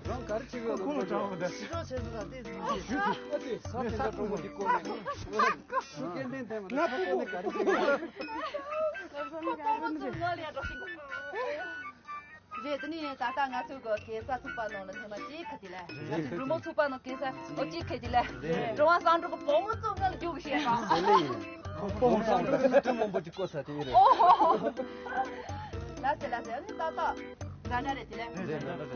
རང་ག་རེ་བྱེད་གི་ཡོད། ཁོང་ལ་དྲང་བ་འདྲ། ཞི་ཀྲོག་བྱེད་འདུག་ད་ལྟས་ཟིན་གྱི། ཨ་ཙི་ས་དེ་འདྲ་གྲོགས་པོ་འདི་བསྐོར་ནས། ཁྱོད་སྐད་འཕྲིན་ལྡན་མ་ད་ཁྱོད་སྐད་འཕྲིན་ག་རེ་བྱེད་གི་ཡོད། རེད། དེ་ནས་ད་ལྟ་ང་ཚོའི་གི་གེ་སར་ཚོགས་པ་ནང་ལ་ཐེངས་མ་གཅིག་ཁ་དེ་ལ། ང་ཚོའི་འབྲུག་མོ་ཚོགས་པ་ནང་གེ་སར་ཨོ་གཅིག་ཁ་དེ་ལ། འགྲོ་བ་སང་འགྲོ་གི་བུ་མོ་ཚོ་ང་ལ་རྒྱུགས་བཤད་པ། དེ་ལས་ཡིན། བུ་མོ་སང་འགྲོ་གི་ཐུན་མོང་པོ་གཅིག་བསྐོར་ས་དེ་ཡིན་རེད། ཨོ་ཧོ་ཧོ། ལ་སེ་ལ་སེ་ཨ་ནི་ཏག་ཏག་འདྲ་འདྲ་རེད་དེ་ལ།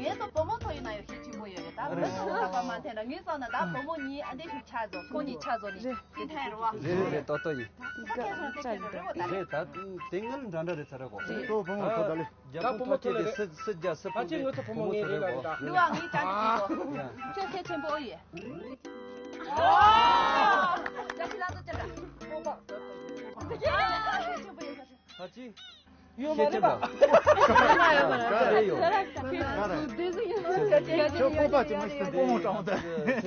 ངས་ཚོ་བུ་མོ་ཚོ་ཡིན་ན་ཡོད་ཤེས་ཆེན་པོ་ཡོད་རེད་ད། བུ་ཚོ་ལ་པ་མ་འཐེན་ན་ངས་བསམ་ན་ད་བུ་མོ་གཉིས་ཨ་འདྲས་ཤིག་ཆགས་ཚོ་ཁོང་གཉིས་ཆགས་ཚོ་ནི་ཤི་འཐེན་རེད་བ། རེད་རེད་རེད་ཏོག་ཏོ་ཡིན། ད་ཁྱེད་ཚོ་འཐེན་རེད་བ་ད། རེད་ད་དེ་ངལ་འདྲ་འདྲ་རེད་ཚ་ར་གོ། ཏོ་བུ་མོ་ཚོ་ད་ལེ། རྒྱ་བུ་མོ་ཚོ་ལ་རེད། སི་སི་རྒྱ་སི་ཕ་ཕ་ཅི་ང་ཚོ་བུ་མོ་ངའི་རེད་ལ་རེད་ད། ནུ་བ་ངའི་ཅང་གི་གོ། ཁྱོད་ཁྱད་ཆེན་པོ་ཡོད། ཨོ། ཅ་ཤི་ལ་ཏོ་ཅ་ར། ཁྱད་ཆེན་པོ་ཡོད་ས་ཤོད། ཕ་ཅི། ཡོད་མ་རེད་པ། ཁྱད་ཆེན་པོ། ག་རེ་ཡོད། ག་རེ། ཁྱོད་ཁོ་པ་ཅི་མ་ཤི་ཏེ་བུ་མོ་དྲང་བ་དེ།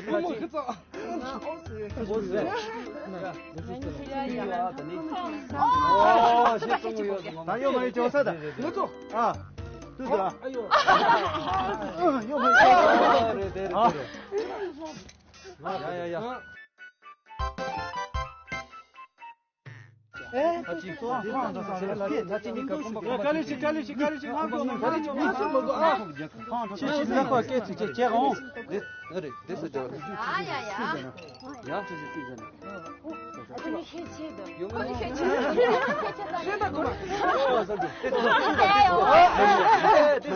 བུ་མོ་ཁི་ཚོ། ད་ཡོད་མ་ཡོད་ཅོ་ས་ད། ང་ཚོ། ཨ། ཏུ་ཏུ། ཨ་ཡོད་མ་ཡོད་ཅོ་ས་ད། རེད་རེད་རེད། ཡ་ཡ་ཡ། ཨེ། ད་ཅི། ད་ཅི་ནི་ཀ་ཀུམ་པ་ཀུམ་པ། ག་ལེ་ཞིག་ག་ལེ་ཞིག་ག་ལེ་ཞིག་ང་ཚོ་ནང་ག་ལེ་ཞིག་ང་ཚོ་མ་གཏོགས་ཨ། ཁྱེད་ཀྱིས་ལག་པ་སྐད་ཅིག་ཅིག་བྱེད་འོང་། རེད་རེད་དེ་ཟེར་ཅོ། ཡ་ཡ་ཡ། ཡ། ཅི་ཞིག་ཅི་ཟེར་ན། ཁོ་ནི་ཤེས་ཆེ་འདུག་ཁོ་ནི་ཤེས་ཆེ་འདུག་ཤེས་ད་ཁོ་ན། ང་རེད་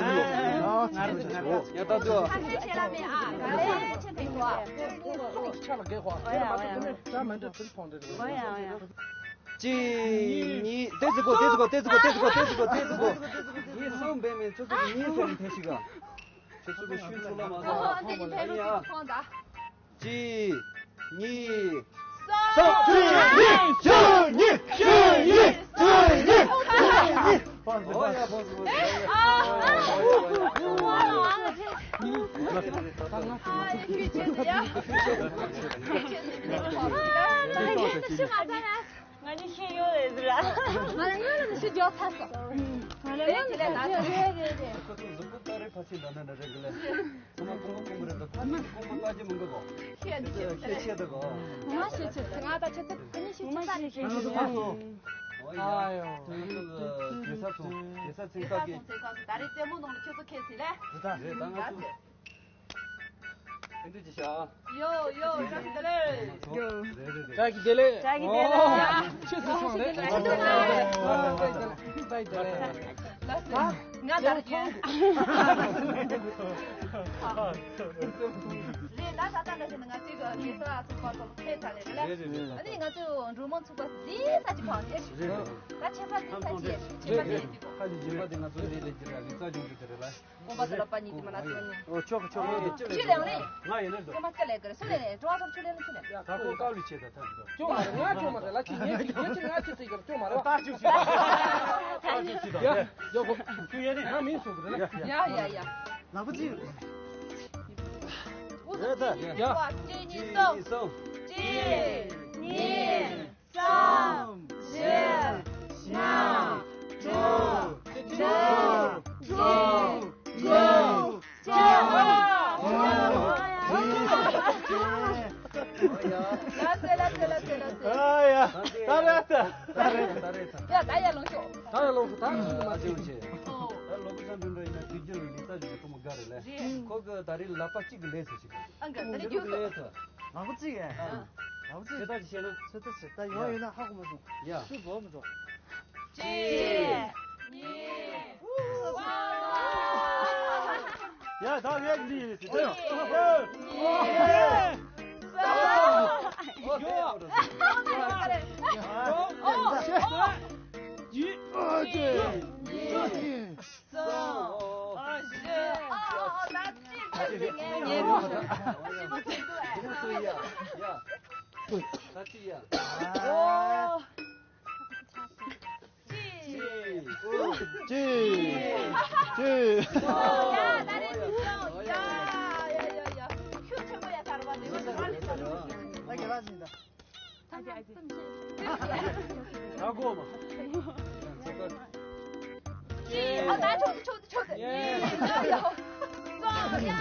ང་རེད། ཡ་ད་ཅོ། ཁ་ཤས་ཆེ་ལ་མེད་ཨ། ག་ལེ་ཆེ་འདུག་གོ། ཁོ་ནི་ཆ་ལ་གེ་ཁོ། ཨ་ཡ་ཨ་ཡ། ད་མ་འདྲ་ཚུལ་ཕོང་འདྲ་རེད། ཨ་ཡ་ཨ་ཡ། གཅིག་གཉིས། ཏེ་ཙི་གོ་ཏེ་ཙི་གོ་ཏེ་ཙི་གོ་ཏེ་ཙི་གོ་ཏེ་ཙི་གོ། ངས་གསུམ་འབད་མེད་ཁྱོད་ཚོ་གཉིས་ཟེར་ནས་ཐེ་ཞིག་ག་ཁྱོད་ཚོ་གི་ཤུལ་ཚོ་ལ་མ་ཟ། ཨོ་ཨོ་འདི་ནི་ཕན་རོགས་ཀྱི་ཐོང་ད། གཅིག་གཉིས། གསུམ། གཅིག་གཉིས། གཅིག་གཉིས། གཅིག་གཉིས། གཅིག་གཉིས། ཨོ་ཡ་ཕོ་སོ། ཨ། ཨོ་ཡ་ཕོ་སོ། ང་ནི་ཤེས་ཡོད་རེད་ཟེར་ར། ང་ནི་ཤེས་ཡོད་རེད་ཟེར་ར། ང་ནི་སྔོན་ལ་ཤི་རྒྱག་ཚར་སོང་། ང་ལ་རེད་ཀྱི་ལས་ད་ཚོད། རེད་རེད་རེད། ཁོ་ཚོ་གཟུགས་པོ་ལྟ་རེ་ཕ་ཆེ་འདྲ་ན་འདྲ་རེད་ཀྱི་ལས། ཚང་མ་ཁོང་ཁོང་མི་རེད་འདུག་ཁོ་ཚོ་ཁོང་མི་ལྟ་རྒྱུ་མི་འདུག་གོ། ཤེས་ཤེས་ཆེ་འདུག་གོ། ང་ཤེས་ཆེ་ང་ད་ཆེ་ཚེ་ཁ་ཉིན་ཤེས་ཆེ་ས་རེད་ཤེས་ཆེ། ཨོ་ཡ། ཨ་ཡོ། ཁྱོད་ཚོ་གེ་སར་ཚོ་གེ་སར་ཚིག་ཁ་གི། ད་རེས་རྩེད་མོ་ནང་ལ་ཁྱོད་ཚོ་ཁས་ཚིག་ལས། རེད་ད་ང་ཚོ། ཕན་ཚུན་གྱི་ཤ། ཡོ་ཡོ་བཀྲ་ཤིས་བདེ་ལེགས། ཡོ། རེད་རེད་རེད། བཀྲ་ཤིས་བདེ་ལེགས། བཀྲ་ཤིས་བདེ་ལེགས། ཨོ། ཆེ་སུ་སོང་རེད། བཀྲ་ཤིས་བདེ་ལེགས། བཀྲ་ཤིས་བདེ་ལེགས། ལགས་སོ། ཡང་ད་རེ་ཡོད། རེད་ད་ད་ལྟ་འདྲ་བྱས་ན་ང་ཚོའི་གི་མི་ཚོ་ཨ་ཚོགས་པ་ཚོ་ཕེབས་ཚར་རེད་ལ། རེད་རེད་རེད། ཨ་ནི་ང་ཚོའི་འབྲུག་མོ་ཚོགས་པ་འདི་ས་ཅིག་གང་རེད། རེད་རེད། ད་ཆེ་ས་འདི་ས་ཅིག་ཆེ་ས་འདི་ཡིན་གོ། ཁ་ཅིག་ཡིན་པ་དེ་ང་ཚོ་འདི་རེད་ཀྱི་རེད། ལི་ཙ་ཆུང་ཆུང་དེ་རེད་ལ། དགོན་པ་དེ་ལ་པ་ཉིད་དེ་མ་ན་ཚོ་ནི། ཨོ་ཆོག་གི་ཆོག་གི། ཅི་ལེང་རེད། ང་ཡིན་ན་འགྲོ། ཚང་མ་ཅི་ལེང་གི་རེད། སུ་ལེང་རེད། ཀྲོ་ཨ་ཚོར་ཆུ་ལེང་ནི་ཆུ་ལེང་། ད་ཁོ་ཀའོ་ལི་ཆེ་ད་ཐབས་འགྲོ། ཅོ་མ་རེད། ང་ཅོ་མ་རེད་ལ། ཅི་ཉེ་ཅི་ཉེ་ཅི་ང་ཅི་ཅི་གི་ཅོ་མ་རེད། ད་ཅུ་ཅི་ད་ཅུ་ཅི་ད། ཡ་ཡོ་གོ། ཁྱོད་ཡ་ནི། ང་མིན་སོང་གི་རེད་ལ། ཡ་ཡ་ཡ། ལག་པ་ཅི། ཡ་ད། ཡ། གཅིག་གཉིས་གསུམ། གཅིག་གཉིས། གསུམ། བཞི། ལྔ། དྲུག་དྲུག་དྲུག་དྲུག་ལ་སེ་ལ་སེ་ལ་སེ་ལ་སེ། ཨ་ཡ། ད་རེད་ད། ད་རེད་ད། ད་རེད་ད། ཡ་ད་ཡ་ལོངས་ཤོག་ད་ཡ་ལོངས་ཤོག་ད་ང་ཚོ་མ་ཨ་ཅེ་ཅེ། ད་ལོ་ཀུ་སམ་བུན་ར་ཡིན་ན་དུས་རྒྱུན་ལི་ཙ་ཅུ་གི་ཐོག་མ་དགའ་རེད་ལ། རེད། ཁོ་གི་ད་རེས་ལག་པ་གཅིག་གི་ལས་སུ་ཞིག་ཨ་འགའ་ད་རེས་རྒྱུགས་ལས་སུ། ལག་པ་གཅིག་གི། ཨ། ལག་པ་གཅིག་ཚོད་ལྟ་ཅིག་བྱས་ན། ཚོད་ལྟ་བྱེད་ད་ཡོང་ཡོང་ན་ཧ་གོ་མ་སོང་། ཡ། ཚུར་འབོག་མི་འགྲོ། གཅིག་གཉིས། ཡ་ད་ངས་འདི་ཡིན་ཟེར་ཏེ། གཉིས། གསུམ། ཨོ་ཨོ་ཨོ། གསུམ། ཨ་བཞི། ཨ་ཨ་ཨ་ད་གཅིག་གཅིག་ངས་ཉན་རོགས། ཞིབ་པོ་ཅིག་འདུག་ཨ། ད་གཅིག་ཡ། ད་གཅིག་ཡ། ཨོ། གཅིག་གཅིག་གཅིག་ཨོ་ཡ་ད་རེད། གཅིག་ཡ་ཡ་ཡ་ཡ། ཁྱུ་ཆེན་པོ་ཡ་ད་ར་བ་དེ་བ་དེ་བ་ལས་ད་ར་བ། ད་ག་ལ་ཟིན་ད། ད་གོ་མ། ཨ་ད་ཆོག་ཆོག་ཆོག་ཡ་ཡ་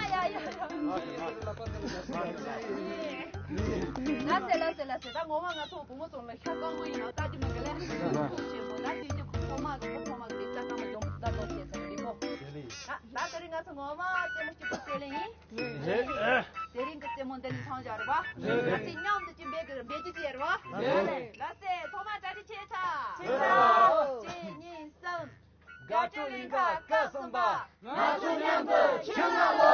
ཡ་ཡ། ལ་སེ་ལ་སེ་ལ་སེ། ད་ངོ་མ་ང་ཚོ་བུ་མོ་ཚོ་ལ་ཤ་སྐམ་པོ་ཡིན་ན་ལྟ་རྒྱུ་མེད་གི་ལེ། ཁུག་ཆེན་པོ་ད་དེ་དུས་ཁོ་ཐོག་མ་གི་ཁོ་ཐོག་མ་གི་ལེ་ལྟ་སྐམ་པོ་ཡོང་ལྟ་ཏོག་བྱས་ཟེར་གི་ལེ་ཁོ། ད་ད་དེ་རིང་ང་ཚོ་ངོ་མ་རྩེད་མོ་སྐྱིད་པོ་རྩེ་ལེ་ཡིན། དེ་རིང་གི་རྩེད་མོ་འདི་ནས་མཚམས་བཞག་རེད་པ། ང་ཚོ་མཉམ་དུ་ཅིག་འབད་གི་འབད་རྒྱུ་ཅིག་ཡོད་རེད་པ། ལ་སེ་ཐོག་མ་གྲ་སྒྲིག་བྱས་ཚར། བྱས་ཚར། གཅིག་གཉིས་གསུམ། དགའ་སྤྲོ་གླིང་ག་སྐབས་གསུམ་པ། ང་ཚོ་མཉམ་དུ་ཁྱོད་ང་ལོ།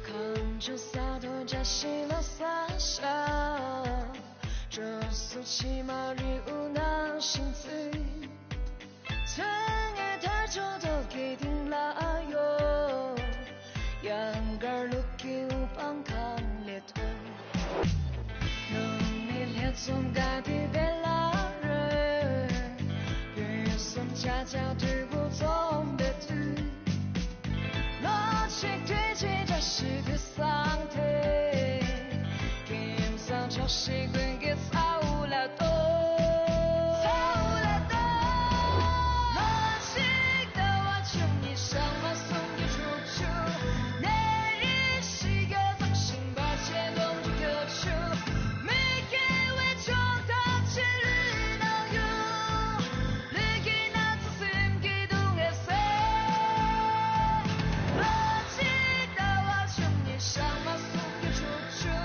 གངས་ལྗོངས་ས་མཐོའི་བཀྲ་ཤིས་ལ་ས་ཞབས། སྤྲོ་སོང་ཕྱི་མ་རི་བོ་ནང་བཞིན་བརྩེ། ཚེ་སྔའི་ཐར་ཕྱོགས་རྡོ་སྐས་སྟེང་ལ་གཡོ། གཡང་དཀར་ལུག་གི་དབུ་འཕང་གངས་ལས་མཐོ། ནུབ་མོའི་ལྷ་ཚོགས་དགའ་སྟོན་བེ་ལ་རོལ། དུས་གསུམ་ཆ་ཆ་དུས་བབ་རྩོམ་པའི་དུས། ལོ་གཅིག་དུས་གཅིག་བཀྲ་ཤིས་དུས་བཟང་དེ། ཀུན་བཟང་ཕྱོགས་བཞི་ཀུན་གྱི་ས་འོག་ལ་གཏོར། ས་འོག་ལ་གཏོར། ལོ་གཅིག་ཟླ་བ་བཅུ་གཉིས་ཞག་མ་གསུམ་གྱི་དྲུག་ཅུ། གནས་རིས་བཞི་བརྒྱ་རྩ་བཞི་བར་ཆད་སྡོང་གི་རྒྱབ་ཆུ། མི་དགེ་བའི་ཕྱོགས་དག་ཕྱི་ལུས་ནང་གཡུག་ལུས་ཀྱི་ན་ཚ་སེམས་ཀྱི་སྡུག་བསྔལ་སེལ། ལོ་གཅིག་ཟླ་བ་བཅུ་གཉིས་ཞག་མ་གསུམ་གྱི་དྲུག་ཅུ།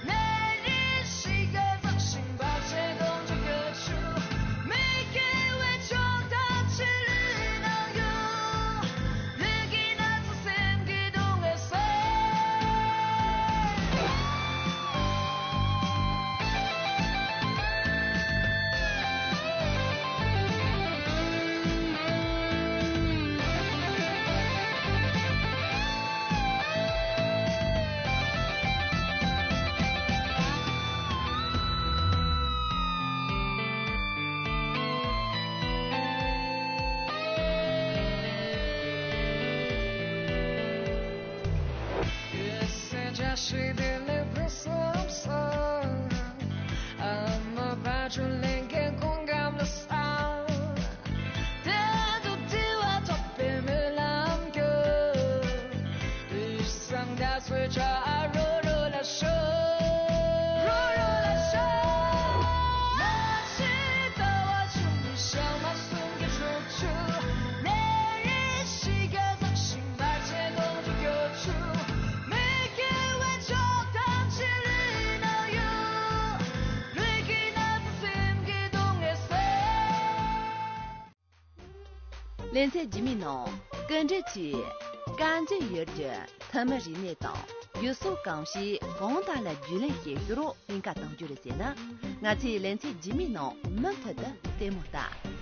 གནས་རིས་བཞི་བརྒྱ་རྩ་བཞི་བར་ཆད་སྡོང་གི་རྒྱབ་ཆུ། མི་དགེ་བའི་ཕྱོགས་དག་ཕྱི་ལུས་ནང་གཡུག་ལུས་ཀྱི་ན་ཚ་སེམས་ཀྱི་སྡུག་བསྔལ་སེལ། ལེ་ཚན་རྗེས་མའི་ནང་། སྐུ་མགྲོན་གྱིས་དཀར་མཛེས་ཡུལ་གྱི་ཐུ་མི་རིག་གནས་དང་ཡུལ་སྲོལ་གང་ཞིག་གང་དག་ལ་རྒྱུས་ལོན་བྱེད་ཤོག་རོགས་ལྷན་ཁ་གཏོང་རྒྱུ་རེད་ཟེར་ན། ང་ཚོས་ལེ་ཚན་རྗེས་མའི་ནང་མུ་མཐུད་དུ་ལྟད་མོ་ལྟ།